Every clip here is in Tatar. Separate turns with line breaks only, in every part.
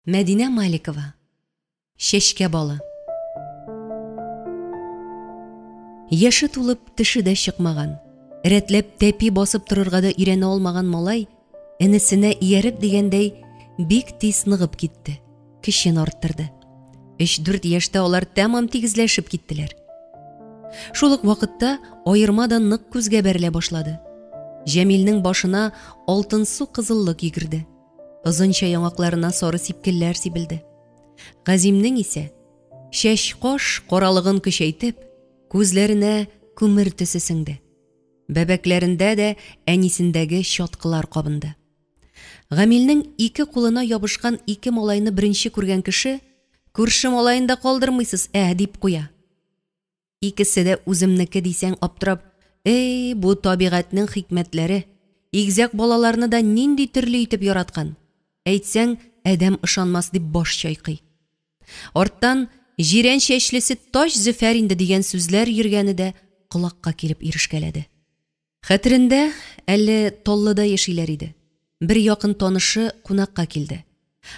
Мәдинә Маликова. Чәчкә балы. Яше тулып, теше дә чыкмаган, рәтләп тәпи басып торырга да өйрәнә алмаган малай, энесенә ияреп дигәндәй, бик тиз ныгып китте, көчен арттырды. Өч-дүрт яшьтә алар тәмам тигезләшеп киттеләр. Шул ук вакытта аерма да нык күзгә бәрелә башлады. Җәмилнең башына алтынсу кызыллык йөгерде. Озынча яңакларына сары сипкелләр сибелде. Газимнең исә, чәч-каш каралыгын көчәйтеп, күзләренә күмер төсе сеңде. Бәбәкләрендә дә әнисендәге чаткылар кабынды. Гамилнең ике кулына ябышкан ике малайны беренче күргән кеше, Күрше малаен да калдырмыйсыз, ә, дип куя. Икесе дә үземнеке дисәң, аптырап, Эй, бу табигатьнең хикмәтләре! Игезәк балаларны да нинди төрле итеп яраткан! Әйтсәң, адәм ышанмас, дип баш чайкый. Арттан, Җирән чәчлесе тач Зөфәр инде, дигән сүзләр йөргәне дә колакка килеп ирешкәләде. Хәтерендә, әле Таллыда яшиләр иде. Бер якын танышы кунакка килде.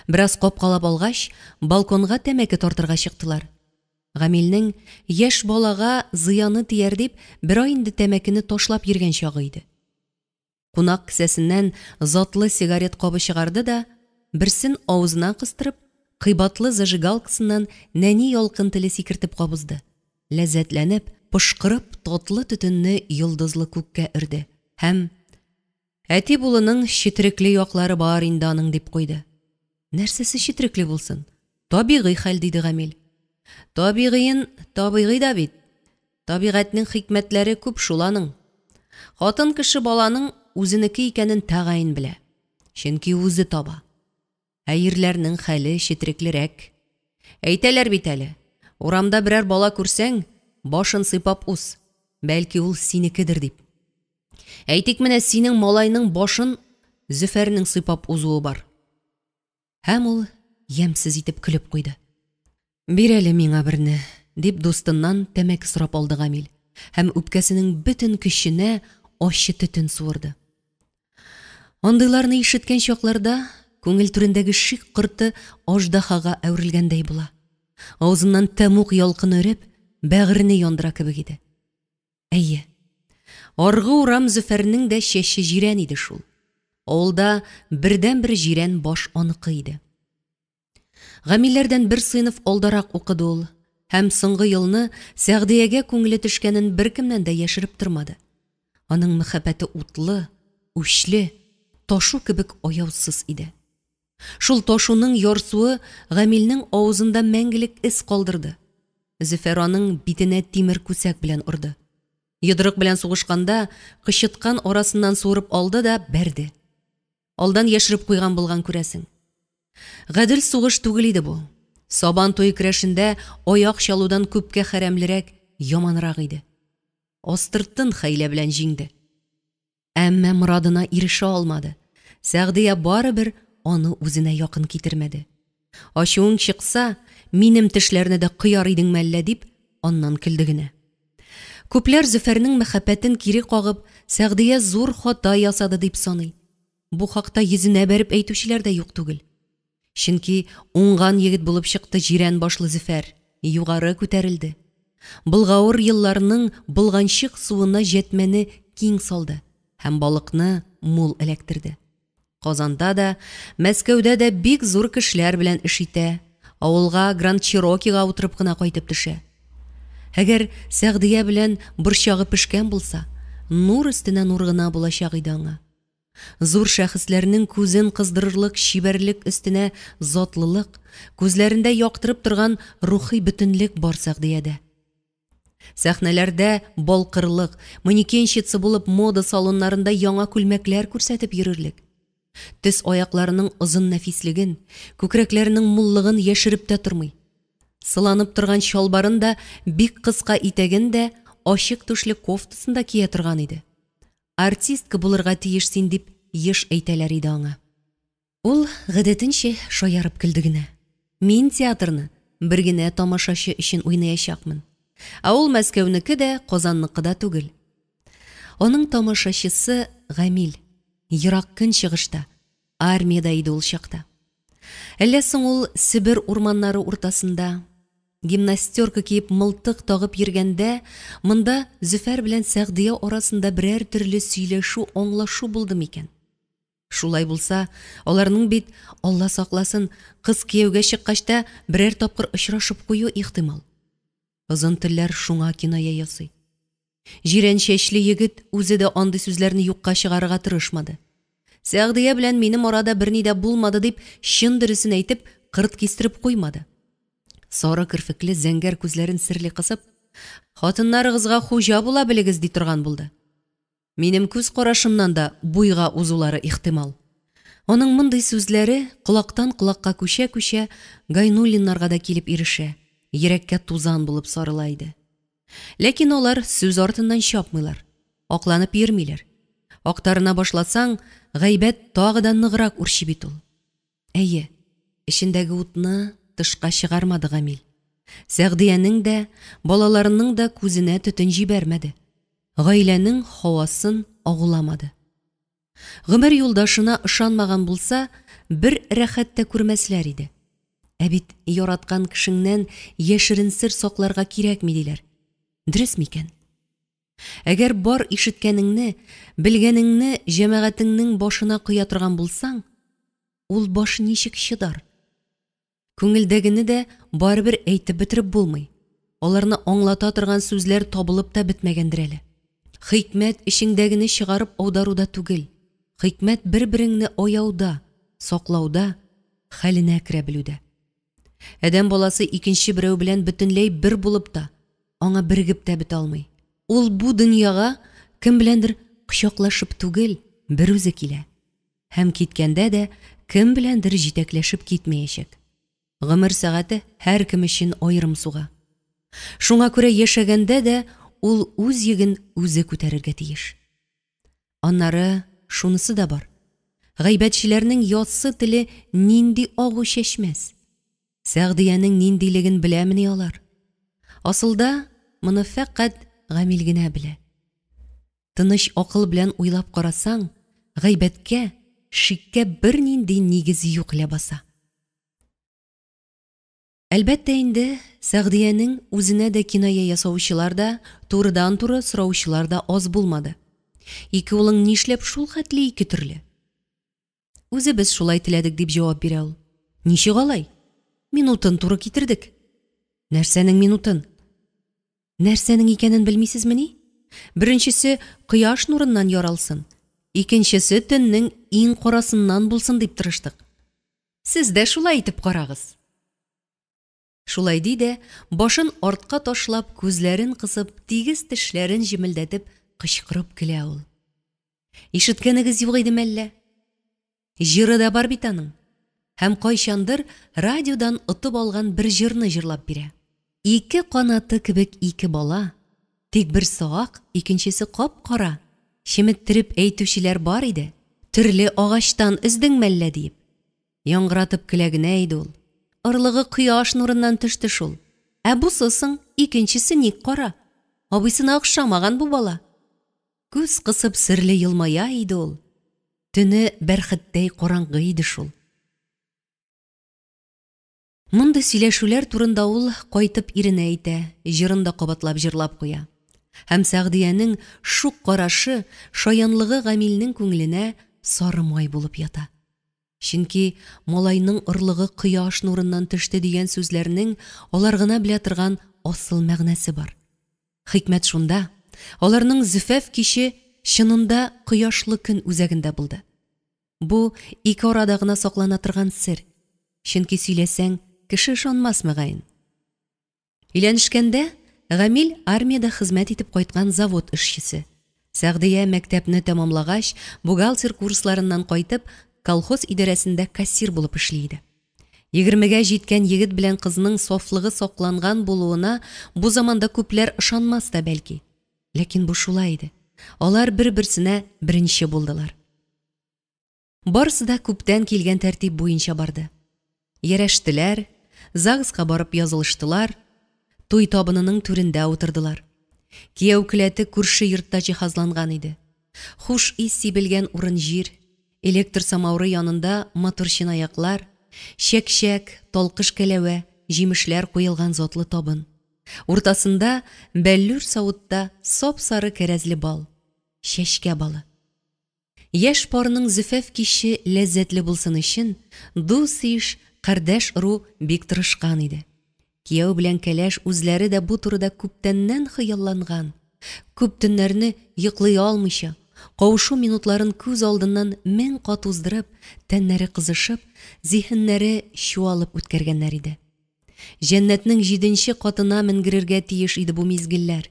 Бераз капкалап алгач, балконга тәмәке тартырга чыктылар. Гамилнең, яшь балага зыяны тияр дип, бер ай инде тәмәкене ташлап йөргән чагы иде. Кунак кесәсеннән затлы сигарет кабы чыгарды да, берсен авызына кыстырып, кыйбатлы зажигалкасыннан нәни ялкын теле сикертеп кабызды. Ләззәтләнеп, пошкырып, татлы төтенне йолдызлы күккә өрде һәм, Әти булының четерекле яклары бар инде аның, дип куйды. Нәрсәсе четерекле булсын? Табигый хәл, диде Гамил. Табигыен табигый да бит. Табигатьнең хикмәтләре күп шул аның. Хатын кеше баланың үзенеке икәнен тәгаен белә. Чөнки үзе таба. Ә ирләрнең хәле четереклерәк. Әйтәләр бит әле, урамда берәр бала күрсәң, башын сыйпап уз, бәлки ул синекедер дип. Әйтик, менә синең малайның башын Зөфәрнең сыйпап узуы бар. Һәм ул ямьсез итеп көлеп куйды. Бир әле миңа берне, дип дустыннан тәмәке сорап алды Гамил һәм үпкәсенең бөтен көченә ачы төтен суырды. Андыйларны ишеткән чакларда күңел түрендәге шик корты аждаһага әверелгәндәй була. Авызыннан тәмуг ялкыны өреп, бәгырьне яндыра кебек иде. Әйе. Аргы урам Зөфәрнең дә чәче җирән иде шул. Авылда бердәнбер җирән баш аныкы иде. Гамилләрдән бер сыйныф алдарак укыды ул һәм соңгы елны Сәгъдиягә күңеле төшкәнен беркемнән дә яшереп тормады. Аның мәхәббәте утлы, үчле, ташу кебек аяусыз иде. Шул ташуның ярсуы Гамилнең авызында мәңгелек эз калдырды. Зөфәр аның битенә тимер күсәк белән орды. Йодрык белән сугышканда, кычыткан арасыннан суырып алды да бәрде. Алдан яшереп куйган булган, күрәсең. Гадел сугыш түгел иде бу. Сабан туе көрәшендә аяк чалудан күпкә хәрәмлерәк, яманрак иде. Астыртын хәйлә белән җиңде. Әмма морадына ирешә алмады. Сәгъдия барыбер аны үзенә якын китермәде. Ачуың чыкса, минем тешләрне дә кояр идеңме әллә дип, аннан көлде генә. Күпләр Зөфәрнең мәхәббәтен кире кагып, Сәгъдия зур хата ясады дип саный. Бу хакта йөзенә бәреп әйтүчеләр дә юк түгел. Чөнки уңган егет булып чыкты җирән башлы Зөфәр, югары күтәрелде. Болгавыр елларның болганчык суына җәтмәне киң салды һәм балыкны мул эләктерде. Казанда да, Мәскәүдә дә бик зур кешеләр белән эш итә, авылга Гранд Черокига утырып кына кайтып төшә. Әгәр Сәгъдия белән борчагы пешкән булса, нур өстенә нур гына булачак иде аңа. Зур шәхесләрнең күзен кыздырырлык чибәрлек өстенә затлылык, күзләрендә яктырып торган рухи бөтенлек бар Сәгъдиядә. Сәхнәләрдә балкырлык, манекенщица булып мода салоннарында яңа күлмәкләр күрсәтеп йөрерлек. Төс аякларының озын нәфислеген, күкрәкләренең муллыгын яшереп тә тормый. Сыланып торган чалбарын да, бик кыска итәген дә, ачык түшле кофтасын да кия торган иде. Артистка булырга тиеш син, дип еш әйтәләр иде аңа. Ул, гадәтенчә, шаярып көлде генә. Мин театрны бер генә тамашачы өчен уйнаячакмын. Ә ул Мәскәүнеке дә, Казанныкы да түгел. Аның тамашачысы Гамил, Ерак Көнчыгышта, армиядә иде ул чакта. Әллә соң ул Себер урманнары уртасында, гимнастерка киеп мылтык тагып йөргәндә, монда Зөфәр белән Сәгъдия арасында берәр төрле сөйләшү-аңлашу булды микән? Шулай булса, аларның бит, Алла сакласын, кыз кияүгә чыккач та берәр тапкыр очрашып куюы ихтимал. Озын телләр шуңа киная ясый. Җирән чәчле егет үзе дә андый сүзләрне юкка чыгарырга тырышмады. Сәгъдия белән минем арада берни дә булмады дип, чын дөресен әйтеп, кырт кистереп куймады. Сары керфекле зәңгәр күзләрен серле кысып, хатыннарыгызга хуҗа була белегез, ди торган булды. Минем күз карашымнан да буйга узулары ихтимал. Аның мондый сүзләре колактан колакка күчә-күчә Гайнуллиннарга да килеп ирешә, йөрәккә тузан булып сарыла иде. Ләкин алар сүз артыннан чапмыйлар, акланып йөрмиләр. Актарына башласаң, гайбәт тагы да ныграк үрчи бит ул. Әйе, эчендәге утны тышка чыгармады Гамил. Сәгъдиянең дә, балаларының да күзенә төтен җибәрмәде. Гаиләнең һавасын агуламады. Гомер юлдашына ышанмаган булса, бер рәхәт тә күрмәсләр иде. Ә бит яраткан кешеңнән яшерен сер сакларга кирәкми диләр. Дөрес микән? Әгәр бар ишеткәнеңне, белгәнеңне җәмәгатеңнең башына коя торган булсаң, ул баш ничек чыдар? Күңелдәгене дә барыбер әйтеп бетереп булмый. Аларны аңлата торган сүзләр табылып та бетмәгәндер әле. Хикмәт эчеңдәгене чыгарып аударуда түгел. Хикмәт бер-береңне аяуда, саклауда, хәленә керә белүдә. Адәм баласы икенче берәү белән бөтенләй бер булып та, аңа берегеп тә бетә алмый. Ул бу дөньяга кем беләндер кочаклашып түгел, берүзе килә. Һәм киткәндә дә кем беләндер җитәкләшеп китмәячәк. Гомер сәгате һәркем өчен аерым суга. Шуңа күрә яшәгәндә дә ул үз йөген үзе күтәрергә тиеш. Аннары шунысы да бар. Гайбәтчеләрнең яссы теле нинди агу чәчмәс. Сәгъдиянең ниндилеген беләмени алар? Асылда моны фәкать Гамил генә белә. Тыныч акыл белән уйлап карасаң, гайбәткә, шиккә бернинди нигез юк ләбаса. Әлбәттә инде, Сәгъдиянең үзенә дә киная ясаучылар да, турыдан-туры сораучылар да аз булмады. Ике улың нишләп шул хәтле ике төрле? Үзебез шулай теләдек, дип җавап бирә ул. Ничек алай? Минутын туры китердек. Нәрсәнең минутын? Нәрсәнең икәнен белмисезмени? Беренчесе кояш нурыннан яралсын, икенчесе төннең иң карасыннан булсын дип тырыштык. Сез дә шулай итеп карагыз. Шулай ди дә, башын артка ташлап, күзләрен кысып, тигез тешләрен җемелдәтеп, кычкырып көлә ул. Ишеткәнегез юк иде мәллә? Җыры да бар бит аның. Һәм кайчандыр радиодан отып алган бер җырны җырлап бирә. Ике канаты кебек ике бала, тик берсе ак, икенчесе кап-кара. Чеметтереп әйтүчеләр бар иде, төрле агачтан өздең мәллә диеп. Яңгыратып көлә генә иде ул. Орлыгы кояш нурыннан төште шул. Ә бусы соң, икенчесе ник кара? Абыйсына охшамаган бу бала. Күз кысып серле елмая иде ул. Төне бәрхеттәй караңгы иде шул. Мондый сөйләшүләр турында ул кайтып иренә әйтә, җырын да кабатлап җырлап куя. Һәм Сәгъдиянең шук карашы, шаянлыгы Гамилнең күңеленә сары май булып ята. Чөнки малайның орлыгы кояш нурыннан төште дигән сүзләрнең алар гына белә торган асыл мәгънәсе бар. Хикмәт шунда, аларның зөфәф киче чынында кояшлы көн үзәгендә булды. Бу ике арада гына саклана торган сер. Чөнки сөйләсәң, кеше ышанмас мөгаен. Өйләнешкәндә Гамил армиядә хезмәт итеп кайткан завод эшчесе. Сәгъдия мәктәпне тәмамлагач, бухгалтер курсларыннан кайтып, колхоз идарәсендә кассир булып эшли иде. Егермегә җиткән егет белән кызның сафлыгы сакланган булуына бу заманда күпләр ышанмас та бәлки. Ләкин бу шулай иде. Алар бер-берсенә беренче булдылар. Барысы да күптән килгән тәртип буенча барды. Ярәштеләр, ЗАГСка барып язылыштылар, туй табынының түрендә утырдылар. Кияү келәте күрше йортта җиһазланган иде. Хуш ис сибелгән урын-җир, электр самавыры янында матур чынаяклар, Чәкчәк, талкыш кәләвә, җимешләр куелган затлы табын. Уртасында бәллүр савытта сап-сары кәрәзле бал. Чәчкә балы. Яшь парның зөфәф киче ләззәтле булсын өчен, дус-иш, кардәш-ыру бик тырышкан иде. Кияү белән кәләш үзләре дә бу турыда күптәннән хыялланган, күп төннәрне йоклый алмыйча, кавышу минутларын күз алдыннан 1000 кат уздырып, тәннәре кызышып, зиһеннәре чуалып үткәргәннәр иде. Җәннәтнең җиденче катына менгерергә тиеш иде бу мизгелләр.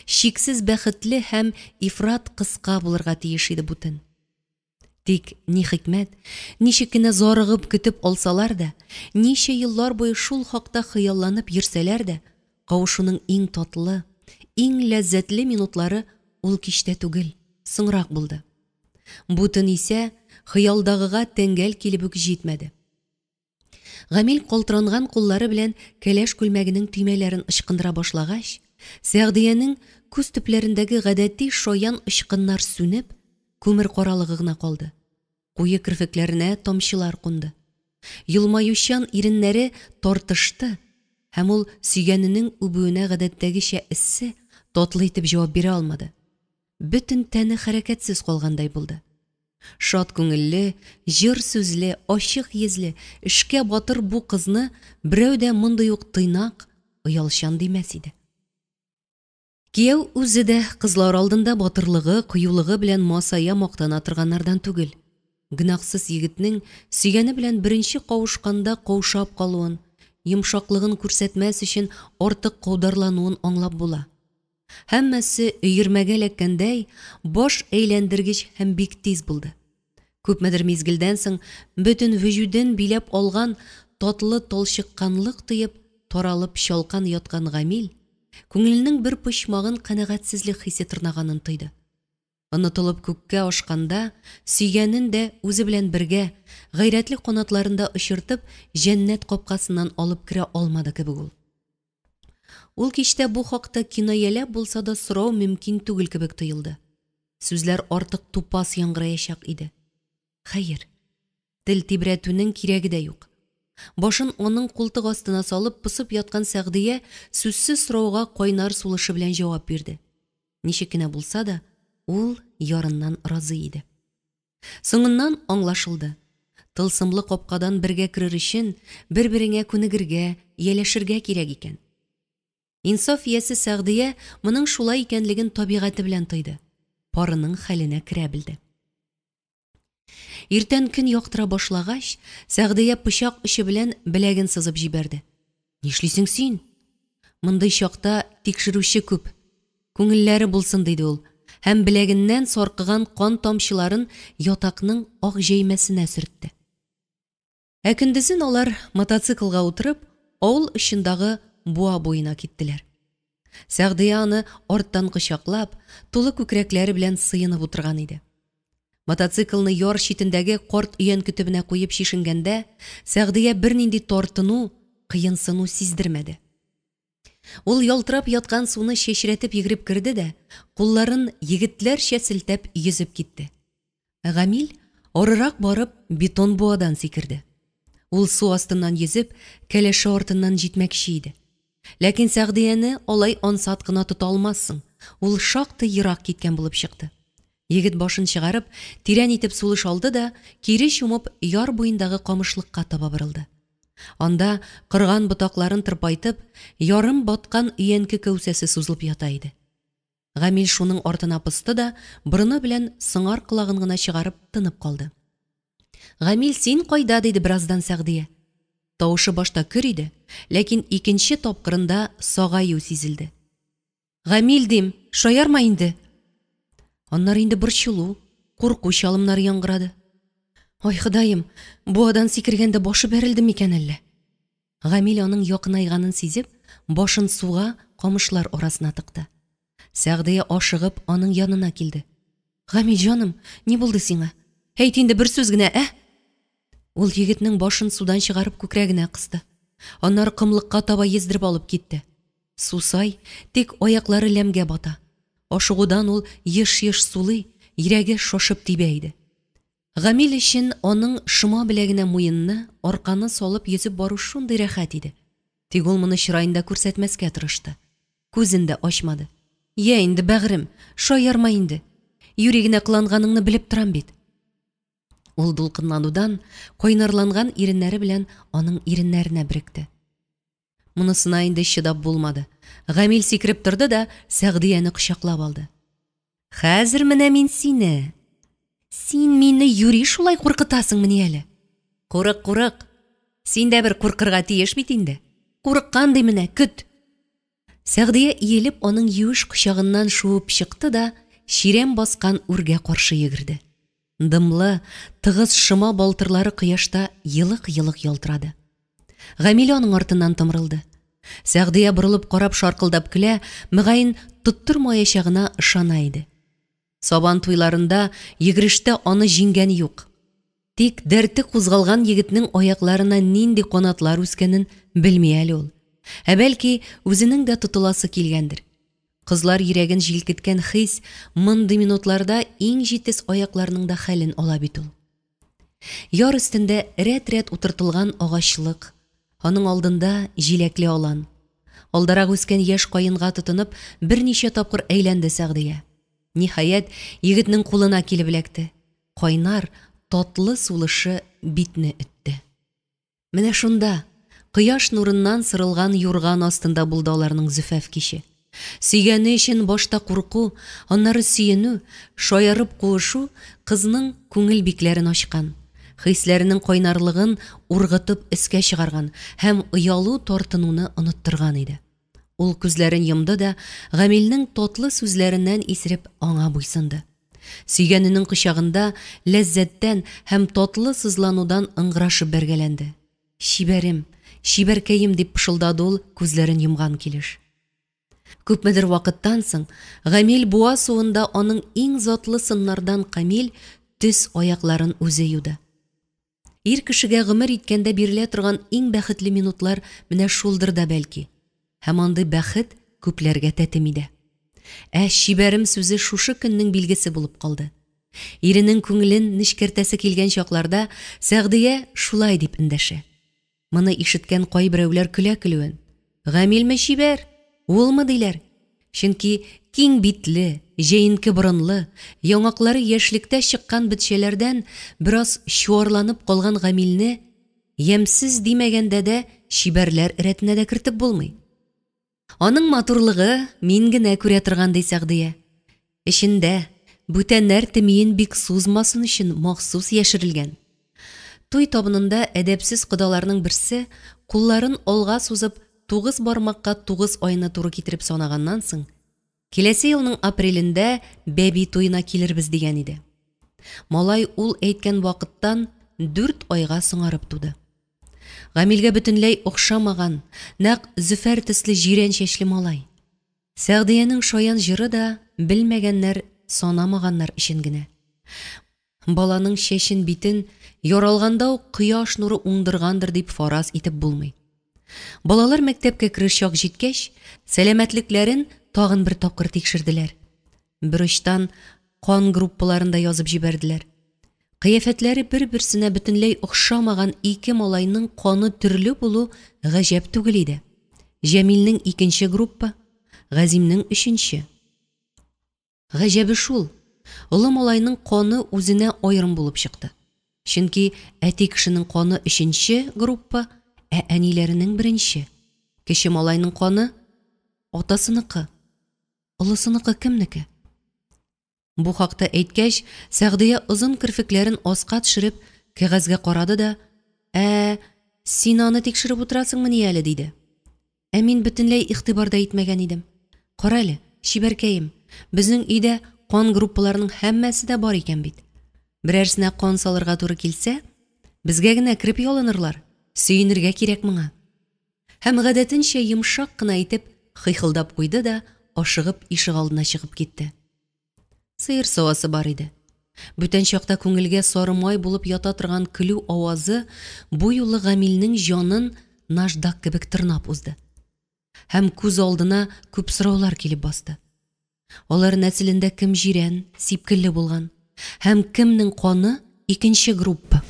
Чиксез бәхетле һәм ифрат кыска булырга тиеш иде бу төн. Тик, ни хикмәт, ничек кенә зарыгып көтеп алсалар да, ничә еллар буе шул хакта хыялланып йөрсәләр дә, кавышуның иң татлы, иң ләззәтле минутлары ул кичтә түгел, соңрак булды. Бу төн исә хыялдагыга тәңгәл килеп үк җитмәде. Гамил калтыранган куллары белән кәләш күлмәгенең төймәләрен ычкындыра башлагач, Сәгъдиянең күз төпләрендәге гадәти шаян очкыннар сүнеп, күмер каралыгы гына калды. Куе керфекләренә тамчылар кунды. Елмаючан иреннәре тартышты, һәм ул сөйгәненең үбүенә гадәттәгечә эссе, татлы итеп җавап бирә алмады. Бөтен тәне хәрәкәтсез калгандай булды. Шат күңелле, җор сүзле, ачык йөзле, эшкә батыр бу кызны берәү дә мондый ук тыйнак, оялчан димәс иде. Кияү үзе дә кызлар алдында батырлыгы, кыюлыгы белән масая-мактана торганнардан түгел. Гөнаһсыз егетнең сөйгәне белән беренче кавышканда каушап калуын, йомшаклыгын күрсәтмәс өчен артык каударлануын аңлап була. Һәммәсе өермәгә эләккәндәй, баш әйләндергеч һәм бик тиз булды. Күпмедер мизгелдән соң бөтен вөҗүден биләп алган татлы талчыкканлык тоеп, таралып чалкан яткан Гамил, күңеленең бер почмагын канәгатьсезлек хисе тырнаганын тойды. Онытылып күккә ашканда, сөйгәнен дә үзе белән бергә, гайрәтле канатларында очыртып, җәннәт капкасыннан алып керә алмады кебек ул. Ул кичтә бу хакта кинаяләп булса да сорау мөмкин түгел кебек тоелды. Сүзләр артык тупас яңгыраячак иде. Хәер, тел тибрәтүнең кирәге дә юк. Башын аның култык астына салып посып яткан Сәгъдия сүзсез сорауга кайнар сулышы белән җавап бирде. Ничек кенә булса да, ул ярыннан разый иде. Соңыннан аңлашылды. Тылсымлы капкадан бергә керер өчен бер-береңә күнегергә, ияләшергә кирәк икән. Инсаф иясе Сәгъдия моның шулай икәнлеген табигате белән тойды, парының хәленә керә белде. Иртән көн яктыра башлагач, Сәгъдия пычак очы белән беләген сызып җибәрде. Нишлисең син? Мондый чакта тикшерүче күп. Күңелләре булсын, диде ул һәм беләгеннән саркыган кан тамчыларын ятакның ак җәймәсенә сөртте. Ә көндезен алар мотоциклга утырып, авыл очындагы буа буена киттеләр. Сәгъдия аны арттан кочаклап, тулы күкрәкләре белән сыенып утырган иде. Мотоциклны яр читендәге карт өянке төбенә куеп чишенгәндә, Сәгъдия бернинди тартыну, кыенсыну сиздермәде. Ул ялтырап яткан суны чәчрәтеп йөгереп керде дә, кулларын егетләрчә селтәп йөзеп китте. Гамил, арырак барып, бетон буадан сикерде. Ул су астыннан йөзеп, кәләше артыннан җитмәкче иде. Ләкин Сәгъдияне алай ансат кына тота алмассың, ул шактый ерак киткән булып чыкты. Егет башын чыгарып, тирән итеп сулыш алды да, кире чумып, яр буендагы камышлыкка таба борылды. Анда, корган ботакларын тырпайтып, ярым баткан өянке кәүсәсе сузылып ята иде. Гамил шуның артына посты да, борыны белән сыңар колагын гына чыгарып, тынып калды. Гамил, син кайда? диде бераздан Сәгъдия. Тавышы башта көр иде, ләкин икенче тапкырында сагаю сизелде. Гамил, дим, шаярма инде! Аннары инде борчылу, курку чалымнары яңгырады. Ай, Ходаем, буадан сикергәндә башы бәрелде микән әллә? Гамил аның якынайганын сизеп, башын суга, камышлар арасына тыкты. Сәгъдия ашыгып аның янына килде. Гамил җаным, ни булды сиңа? Әйт инде бер сүз генә, ә? Ул егетнең башын судан чыгарып күкрәгенә кысты. Аннары комлыкка таба йөздереп алып китте. Сусай, тик аяклары ләмгә бата. Ашыгудан ул еш-еш сулый, йөрәге шашып тибә иде. Гамил өчен аның шома беләгенә муенны, арканы салып йөзеп бару шундый рәхәт иде. Тик ул моны чыраенда күрсәтмәскә тырышты. Күзен дә ачмады. Йә инде, бәгърем, шаярма инде. Юри генә кыланганыңны белеп торам бит. Ул дулкынланудан кайнарланган иреннәре белән аның иреннәренә беректе. Монысына инде чыдап булмады. Гамил сикереп торды да Сәгъдияне кочаклап алды. Хәзер менә мин сине. Син мине юри шулай куркытасыңмыни әле? Курык, курык. Син дә бер куркырга тиеш бит инде. Курыккан ди менә, көт. Сәгъдия иелеп аның юеш кочагыннан шуып чыкты да чирәм баскан үргә каршы йөгерде. Дымлы, тыгыз шома балтырлары кояшта елык-елык ялтырады. Гамил аның артыннан томырылды. Сәгъдия борылып карап шаркылдап көлә, мөгаен, тоттырмаячагына ышана иде. Сабан туйларында йөгерештә аны җиңгән юк. Тик дәрте кузгалган егетнең аякларына нинди канатлар үскәнен белми әле ул. Ә бәлки, үзенең дә тотыласы килгәндер. Кызлар йөрәген җилкеткән хис мондый минутларда иң җитез аякларның да хәлен ала бит ул. Яр өстендә рәт-рәт утыртылган агачлык, аның алдында җиләкле алан. Алдарак үскән яшь каенга тотынып, берничә тапкыр әйләнде Сәгъдия. Ниһаять, егетнең кулына килеп эләкте. Кайнар, татлы сулышы битне өтте. Менә шунда, кояш нурыннан сырылган юрган астында булды аларның зөфәф киче. Сөйгәне өчен башта курку, аннары сөенү, шаярып куышу кызның күңел бикләрен ачкан, хисләренең кайнарлыгын ургытып өскә чыгарган һәм оялу-тартынуны оныттырган иде. Ул күзләрен йомды да, Гамилнең татлы сүзләреннән исереп, аңа буйсынды. Сөйгәненең кочагында ләззәттән һәм татлы сызланудан ыңгырашып бәргәләнде. Чибәрем, чибәркәем, дип пышылдады ул, күзләрен йомган килеш. Күпмедер вакыттан соң, Гамил буа суында аның иң затлы сыннардан камил төз аякларын үзе юды. Ир кешегә гомер иткәндә бирелә торган иң бәхетле минутлар менә шулдыр да бәлки. Һәм андый бәхет күпләргә тәтеми дә. Ә чибәрем сүзе шушы көннең билгесе булып калды. Иренең күңелен нечкәртәсе килгән чакларда Сәгъдия шулай дип эндәшә. Моны ишеткән кайберәүләр көлә көлүен. Гамилме чибәр? Улмы диләр. Чөнки киң битле, җәенке борынлы, яңаклары яшьлектә чыккан бетчәләрдән бераз чуарланып калган Гамилне ямьсез димәгәндә дә чибәрләр рәтенә дә кертеп булмый. Аның матурлыгы мин генә күрә торган, ди Сәгъдия. Эчендә, бүтәннәр темиен бик сузмасын өчен махсус яшерелгән. Туй табынында әдәпсез кодаларның берсе, кулларын алга сузып, тугыз бармакка тугыз айны туры китереп санаганнан соң, киләсе елның апрелендә бәби туена килербез дигән иде. Малай ул әйткән вакыттан дүрт айга соңарып туды. Гамилгә бөтенләй охшамаган, нәкъ Зөфәр төсле җирән чәчле малай. Сәгъдиянең шаян җыры да белмәгәннәр, санамаганнар өчен генә. Баланың чәчен-битен яралганда ук кояш нуры уңдыргандыр дип фараз итеп булмый. Балалар мәктәпкә керер чак җиткәч, сәламәтлекләрен тагын бер тапкыр тикшерделәр. Бер очтан кан группаларын да язып җибәрделәр. Кыяфәтләре бер-берсенә бөтенләй охшамаган ике малайның каны төрле булу гаҗәп түгел иде. Җәмилнең икенче группа, Газимнең өченче. Гаҗәбе шул, олы малайның каны үзенә аерым булып чыкты. Чөнки әти кешенең каны өченче группа, ә әниләренең беренче. Кече малайның каны атасыныкы. Олысыныкы кемнеке? Бу хакта әйткәч, Сәгъдия озын керфекләрен аска төшереп, кәгазьгә карады да, Ә, син аны тикшереп утырасыңмыни әле? диде. Ә мин бөтенләй игътибар да итмәгән идем. Кара әле, чибәркәем, безнең өйдә кан группаларының һәммәсе дә бар икән бит. Берәрсенә кан салырга туры килсә, безгә генә кереп ялынырлар, сөенергә кирәк моңа. Һәм гадәтенчә йомшак кына итеп хыйхылдап куйды да ашыгып ишегалдына чыгып китте. Сыер савасы бар иде. Бүтән чакта күңелгә сары май булып ята торган көлү авазы бу юлы Гамилнең җанын наждак кебек тырнап узды. Һәм күз алдына күп сораулар килеп басты. Алар нәселендә кем җирән, сипкелле булган һәм кемнең каны икенче группа.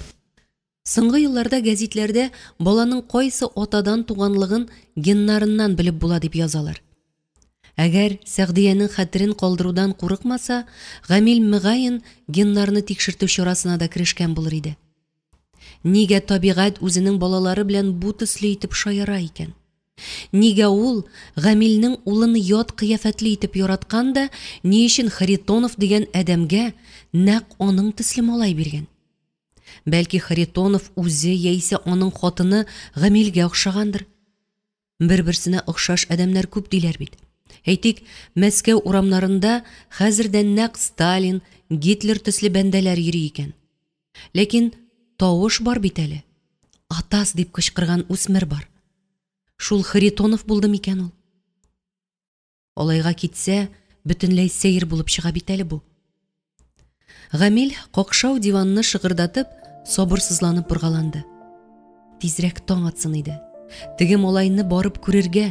Соңгы елларда гәзитләрдә баланың кайсы атадан туганлыгын геннарыннан белеп була дип язалар. Әгәр Сәгъдиянең хәтерен калдырудан курыкмаса, Гамил мөгаен геннарны тикшертү чарасына да керешкән булыр иде. Нигә табигать үзенең балалары белән бу төсле итеп шаяра икән? Нигә ул Гамилнең улын ят кыяфәтле итеп яраткан да, ни өчен Харитонов дигән адәмгә нәкъ аның төсле малай биргән? Бәлки Харитонов үзе яисә аның хатыны Гамилгә охшагандыр? Бер-берсенә охшаш адәмнәр күп диләр бит. Әйтик, Мәскәү урамнарында хәзер дә нәкъ Сталин, Гитлер төсле бәндәләр йөри икән. Ләкин тавыш бар бит әле. Атас дип кычкырган үсмер бар. Шул Харитонов булды микән ул? Алайга китсә, бөтенләй сәер булып чыга бит әле бу. Гамил какшау диванны шыгырдатып, сабырсызланып боргаланды. Тизрәк таң атсын иде. Теге малайны барып күрергә,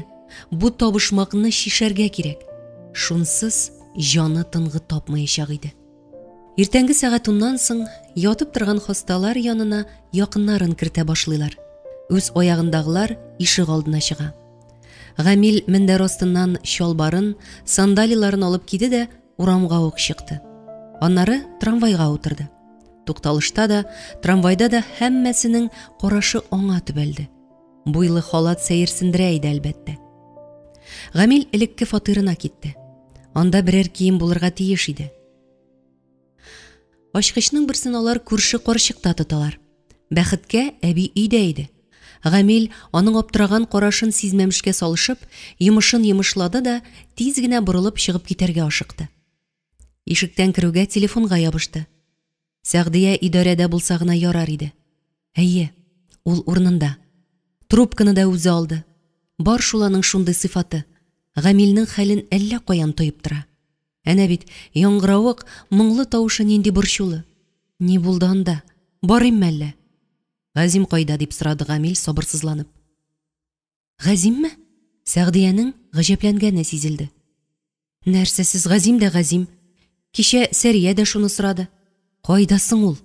бу табышмакны чишәргә кирәк. Шунсыз җаны тынгы тапмаячак иде. Иртәнге сәгать уннан соң ятып торган хасталар янына якыннарын кертә башлыйлар. Үз аягындагылар ишек алдына чыга. Гамил мендәр астыннан чалбарын, сандалиларын алып киде дә урамга ук чыкты. Аннары трамвайга утырды. Тукталышта да, трамвайда да һәммәсенең карашы аңа төбәлде. Буйлы халат сәерсендерә иде, әлбәттә. Гамил элекке фатирына китте. Анда берәр кием булырга тиеш иде. Ачкычның берсен алар күрше карчыкта тоталар. Бәхеткә, әби өйдә иде. Гамил аның аптыраган карашын сизмәмешкә салышып, йомышын йомышлады да, тиз генә борылып чыгып китәргә ашыкты. Ишектән керүгә телефонга ябышты. Сәгъдия идарәдә булса гына ярар иде. Әйе, ул урынында. Трубканы да үзе алды. Бар шул аның шундый сыйфаты. Гамилнең хәлен әллә каян тоеп тора. Әнә бит, яңгыравык, моңлы тавышы нинди борчулы. Ни булды анда? Барыйммы әллә? Газим кайда? дип сорады Гамил сабырсызланып. Газимме? Сәгъдиянең гаҗәпләнгәне сизелде. Нәрсә сез Газим дә Газим? Кичә Сәрия дә шуны сорады. Кайда соң ул?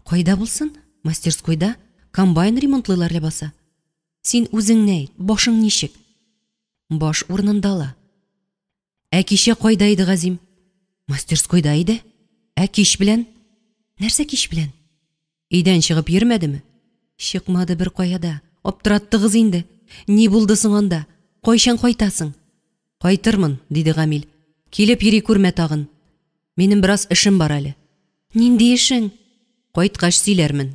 Кайда булсын? Мастерскойда комбайн ремонтлыйлар ләбаса. Син үзең әйт, башың ничек? Баш урынында ла. Ә кичә кайда иде Газим? Мастерскойда иде. Ә кич белән? Нәрсә кич белән? Өйдән чыгып йөрмәдеме? Чыкмады бер кая да. Аптыраттыгыз инде. Ни булды соң анда? Кайчан кайтасың? Кайтырмын, диде Гамил. Килеп йөри күрмә тагын. Минем бераз эшем бар әле. Нинди эшең? Кайткач сөйләрмен.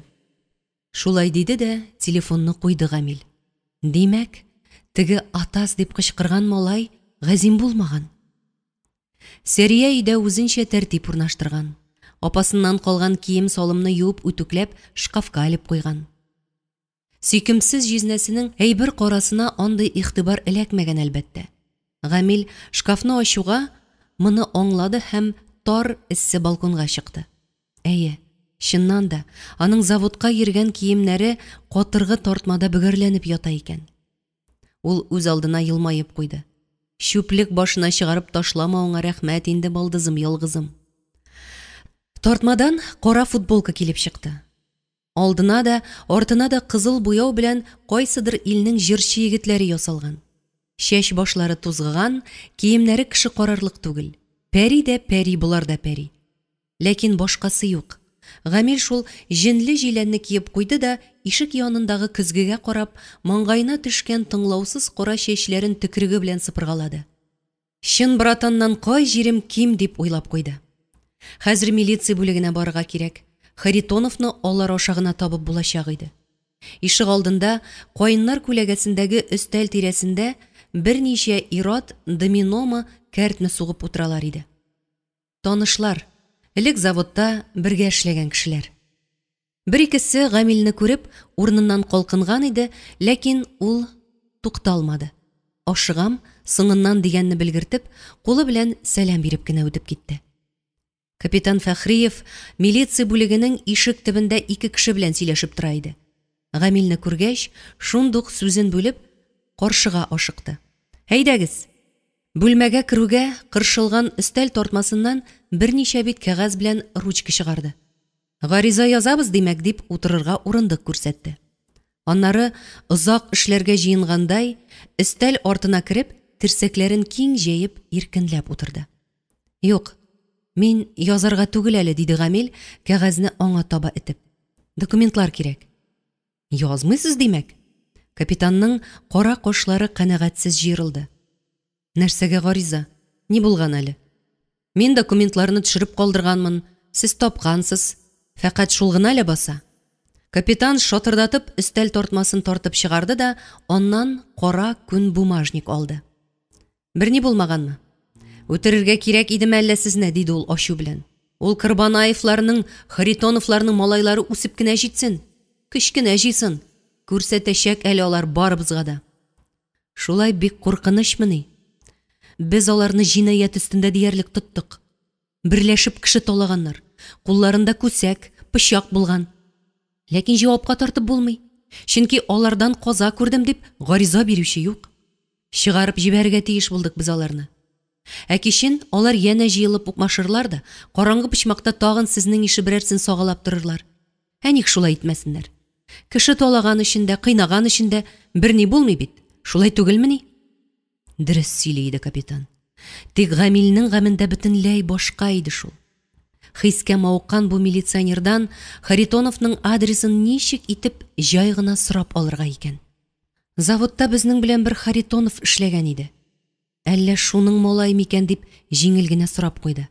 Шулай диде дә телефонны куйды Гамил. Димәк, теге атас дип кычкырган малай Газим булмаган. Сәрия өйдә үзенчә тәртип урнаштырган. Апасыннан калган кием-салымны юып үтүкләп шкафка элеп куйган. Сөйкемсез җизнәсенең әйбер карасына андый игътибар эләкмәгән, әлбәттә. Гамил шкафны ачуга моны аңлады һәм тар эссе балконга чыкты. Әйе, чыннан да, аның заводка йөргән киемнәре катыргы тартмада бөгәрләнеп ята икән. Ул үз алдына елмаеп куйды. Чүплек башына чыгарып ташламавыңа рәхмәт инде, балдызым, ялгызым. Тартмадан кара футболка килеп чыкты. Алдына да, артына да кызыл буяу белән кайсыдыр илнең җырчы егетләре ясалган. Чәч башлары тузгыган, киемнәре кеше карарлык түгел. Пәри дә пәри, болар да пәри. Ләкин башкасы юк. Гамил шул җенле җиләнне киеп куйды да, ишек янындагы көзгегә карап, маңгаена төшкән тыңлаусыз кара чәчләрен төкереге белән сыпыргалады. Чын братаннан кай җирем ким дип уйлап куйды. Хәзер милиция бүлегенә барырга кирәк. Харитоновны алар аша гына табып булачак иде. Ишегалдында, каеннар күләгәсендәге өстәл тирәсендә берничә ир-ат доминомы, кәртме сугып утыралар иде. Танышлар, элек заводта бергә эшләгән кешеләр. Бер-икесе Гамилне күреп, урыныннан калкынган иде, ләкин ул тукталмады. Ашыгам, соңыннан дигәнне белгертеп, кулы белән сәлам биреп кенә үтеп китте. Капитан Фәхриев милиция бүлегенең ишек төбендә ике кеше белән сөйләшеп тора иде. Гамилне күргәч, шундук сүзен бүлеп, каршыга ашыкты. Әйдәгез! Бүлмәгә керүгә, кыршылган өстәл тартмасыннан берничә бит кәгазь белән ручка чыгарды. Гариза язабыз, димәк, дип утырырга урындык күрсәтте. Аннары, озак эшләргә җыенгандай, өстәл артына кереп, терсәкләрен киң җәеп, иркенләп утырды. Юк, мин язарга түгел әле, диде Гамил, кәгазьне аңа таба этеп. Документлар кирәк. Язмыйсыз, димәк? Капитанның кара кашлары канәгатьсез җыерылды. Нәрсәгә гариза? Ни булган әле? Мин документларны төшереп калдырганмын, сез тапкансыз. Фәкать шул гына ләбаса. Капитан шатырдатып өстәл тартмасын тартып чыгарды да аннан кара күн бумажник алды. Берни булмаганмы? Үтерергә кирәк идеме әллә сезне? диде ул ачу белән. Ул Кырбанаевларның, Харитоновларның малайлары үсеп кенә җитсен, көч кенә җыйсын, күрсәтәчәк әле алар барыбызга да. Шулай бик куркынычмыни? Без аларны җинаять өстендә диярлек тоттык. Берләшеп кеше талаганнар. Кулларында күсәк, пычак булган. Ләкин җавапка тартып булмый. Чөнки алардан каза күрдем дип гариза бирүче юк. Чыгарып җибәрергә тиеш булдык без аларны. Ә кичен алар янә җыелып укмашырлар да, караңгы почмакта тагын сезнең ише берәрсен сагалап торырлар. Ә ник шулай итмәсеннәр? Кеше талаган өчен дә, кыйнаган өчен дә берни булмый бит. Шулай түгелмени? Дөрес сөйли иде капитан. Тик Гамилнең гамендә бөтенләй башка иде шул. Хискә мавыккан бу милиционердан Харитоновның адресын ничек итеп җай гына сорап алырга икән? Заводта безнең белән бер Харитонов эшләгән иде. Әллә шуның малае микән дип җиңел генә сорап куйды.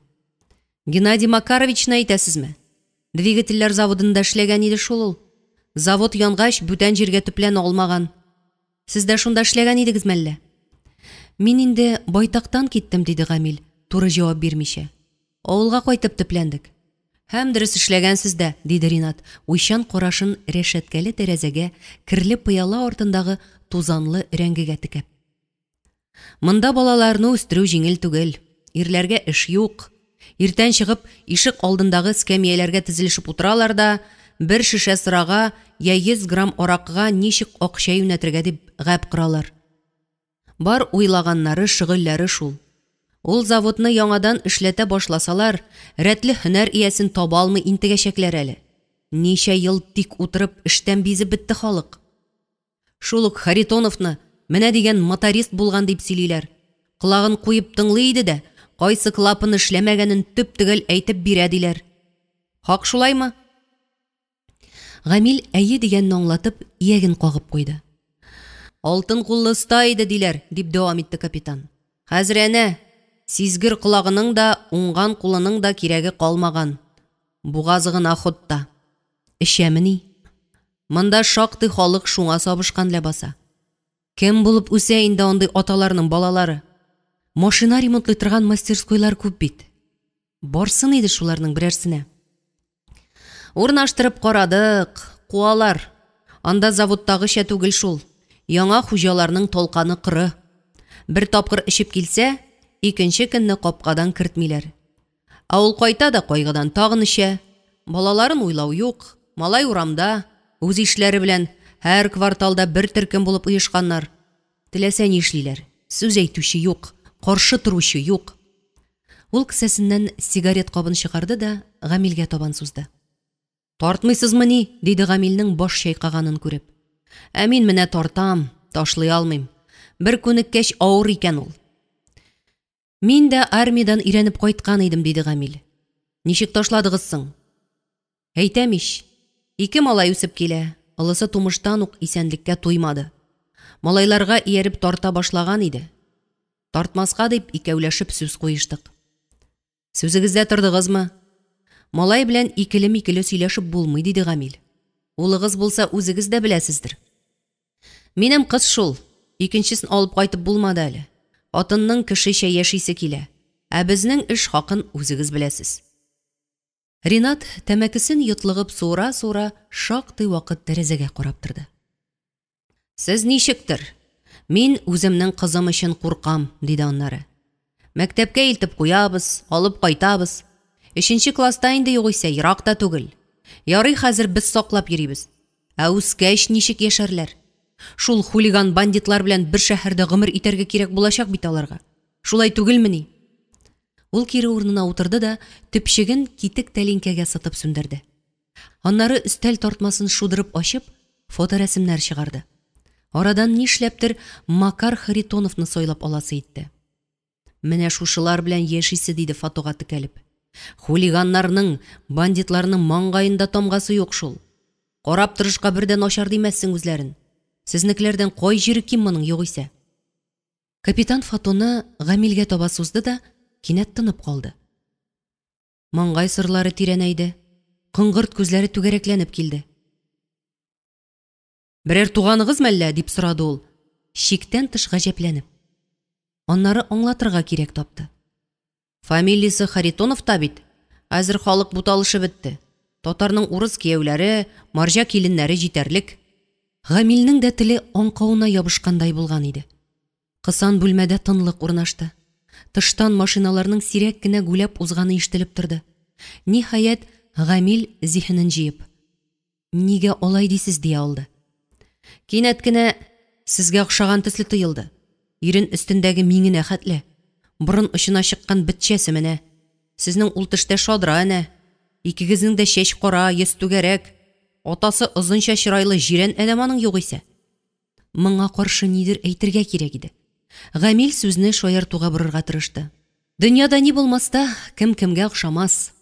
Геннадий Макаровичны әйтәсезме? Двигательләр заводында эшләгән иде шул ул. Завод янгач, бүтән җиргә төпләнә алмаган. Сез дә шунда эшләгән идегез мәллә? Мин инде байтактан киттем, диде Гамил, туры җавап бирмичә. Авылга кайтып төпләндек. Һәм дөрес эшләгәнсез дә, диде Ринат, уйчан карашын рәшәткәле тәрәзәгә, керле пыяла артындагы тузанлы өрәңгегә текәп. Монда балаларны үстерү җиңел түгел. Ирләргә эш юк. Иртән чыгып, ишек алдындагы эскәмияләргә тезелешеп утыралар да, бер шешә сырага я 100 грамм аракыга ничек акча юнәтергә дип гәп коралар. Бар уйлаганнары, шөгыльләре шул. Ул заводны яңадан эшләтә башласалар, рәтле һөнәр иясен таба алмый интегәчәкләр әле. Ничә ел тик утырып, эштән бизеп бетте халык. Шул ук Харитоновны менә дигән моторист булган дип сөйлиләр. Колагын куеп тыңлый иде дә, кайсы клапан эшләмәгәнен төп-төгәл әйтеп бирә диләр. Хак шулаймы? Гамил әйе дигәнне аңлатып, ияген кагып куйды. Алтын куллы оста иде диләр, дип дәвам итте капитан. Хәзер әнә, сизгер колагының да, уңган кулының да кирәге калмаган. Бугазы гына ходта. Эчәмени? Монда шактый халык шуңа сабышкан ләбаса. Кем булып үсә инде андый аталарның балалары? Машина ремонтлый торган мастерскойлар күп бит. Барсын иде шуларның берәрсенә. Урнаштырып карадык, куалар. Анда заводтагыча түгел шул. Яңа хуҗаларның талканы коры. Бер тапкыр эчеп килсә, икенче көнне капкадан кертмиләр. Ә ул кайта да кайгыдан тагын эчә. Балаларын уйлау юк. Малай урамда, үз ишләре белән һәр кварталда бер төркем булып оешканнар. Теләсә ни эшлиләр. Сүз әйтүче юк, каршы торучы юк. Ул кесәсеннән сигарет кабын чыгарды да Гамилгә табан сузды. Тартмыйсызмыни? диде Гамилнең баш чайкаганын күреп. Ә мин менә тартам, ташлый алмыйм. Бер күнеккәч авыр икән ул. Мин дә армиядән өйрәнеп кайткан идем, диде Гамил. Ничек ташладыгыз соң? Әйтәм ич, ике малай үсеп килә, олысы тумыштан ук исәнлеккә туймады. Малайларга ияреп тарта башлаган иде. Тартмаска дип икәүләшеп сүз куештык. Сүзегездә тордыгызмы? Малай белән икеле-микеле сөйләшеп булмый, диде Гамил. Улыгыз булса, үзегез дә беләсездер. Минем кыз шул, икенчесен алып кайтып булмады әле. Хатынның кешечә яшисе килә. Ә безнең эш хакын үзегез беләсез. Ринат, тәмәкесен йотлыгып суыра-суыра, шактый вакыт тәрәзәгә карап торды. Сез ничектер, мин үземнең кызым өчен куркам, диде аннары. Мәктәпкә илтеп куябыз, алып кайтабыз. Өченче класста инде югыйсә, ерак та түгел. Ярый хәзер без саклап йөрибез. Ә үскәч ничек яшәрләр? Шул хулиган-бандитлар белән бер шәһәрдә гомер итәргә кирәк булачак бит аларга. Шулай түгелмени? Ул кире урынына утырды да төпчеген китек тәлинкәгә сытып сүндерде. Аннары өстәл тартмасын шудырып ачып, фоторәсемнәр чыгарды. Арадан нишләптер Макар Харитоновны сайлап аласы итте. Менә шушылар белән яшисе, диде фотога текәлеп. Хулиганнарның, бандитларның маңгаенда тамгасы юк шул. Карап торышка бер дә начар димәссең үзләрен. Сезнекеләрдән кай җире ким моның югыйсә? Капитан фотоны Гамилгә таба сузды да, кинәт тынып калды. Маңгай сырлары тирәнәйде, коңгырт күзләре түгәрәкләнеп килде. Берәр туганыгыз мәллә? дип сорады ул, чиктән тыш гаҗәпләнеп. Аннары аңлатырга кирәк тапты. Фамилиясе Харитонов та бит. Хәзер халык буталышып бетте. Татарның урыс кияүләре, марҗа киленнәре җитәрлек. Гамилнең дә теле аңкавына ябышкандай булган иде. Кысан бүлмәдә тынлык урнашты. Тыштан машиналарның сирәк кенә гүләп узганы ишетелеп торды. Ниһаять, Гамил зиһенен җыеп. Нигә алай дисез, дия алды. Кинәт кенә сезгә охшаган төсле тоелды. Ирен өстендәге миңенә хәтле. Борын очына чыккан бетчәсе менә. Сезнең ул төштә шадра әнә. Икегезнең дә чәч кара, йөз түгәрәк. Атасы озынча чырайлы җирән адәм аның югыйсә. Моңа каршы нидер әйтергә кирәк иде. Гамил сүзне шаяртуга борырга тырышты. Дөньяда ни булмас та, кем кемгә охшамас.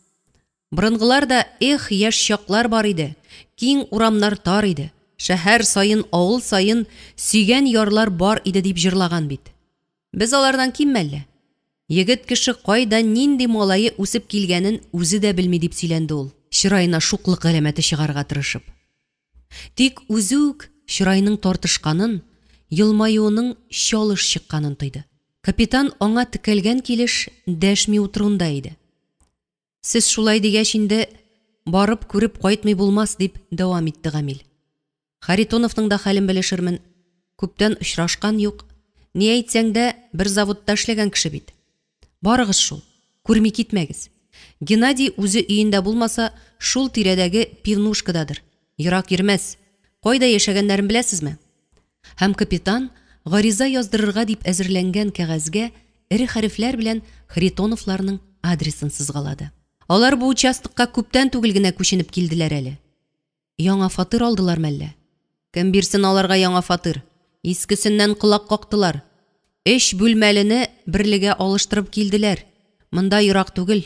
Борынгылар да, Эх, яшь чаклар бар иде, киң урамнар тар иде, шәһәр саен, авыл саен сөйгән ярлар бар иде, дип җырлаган бит. Без алардан кимме әллә? Егет кеше кайда нинди малае үсеп килгәнен үзе дә белми, дип сөйләнде ул, чыраена шуклык галәмәте чыгарырга тырышып. Тик үзе үк чыраеның тартышканын, елмаюының чалыш чыкканын тойды. Капитан аңа текәлгән килеш дәшми утыруында иде. Сез шулай дигәч инде, барып күреп кайтмый булмас, дип дәвам итте Гамил. Харитоновның да хәлен белешермен. Күптән очрашкан юк. Ни әйтсәң дә, бер заводта эшләгән кеше бит. Барыгыз шул, күрми китмәгез. Геннадий үзе өендә булмаса, шул тирәдәге пивнушкададыр. Ерак йөрмәс. Кайда яшәгәннәрен беләсезме? Һәм капитан гариза яздырырга дип әзерләнгән кәгазьгә эре хәрефләр белән Харитоновларның адресын сызгалады. Алар бу участокка күптән түгел генә күченеп килделәр әле. Яңа фатир алдылар мәллә? Кем бирсен аларга яңа фатир? Искесеннән колак кактылар. Өч бүлмәлене берлегә алыштырып килделәр. Монда ерак түгел.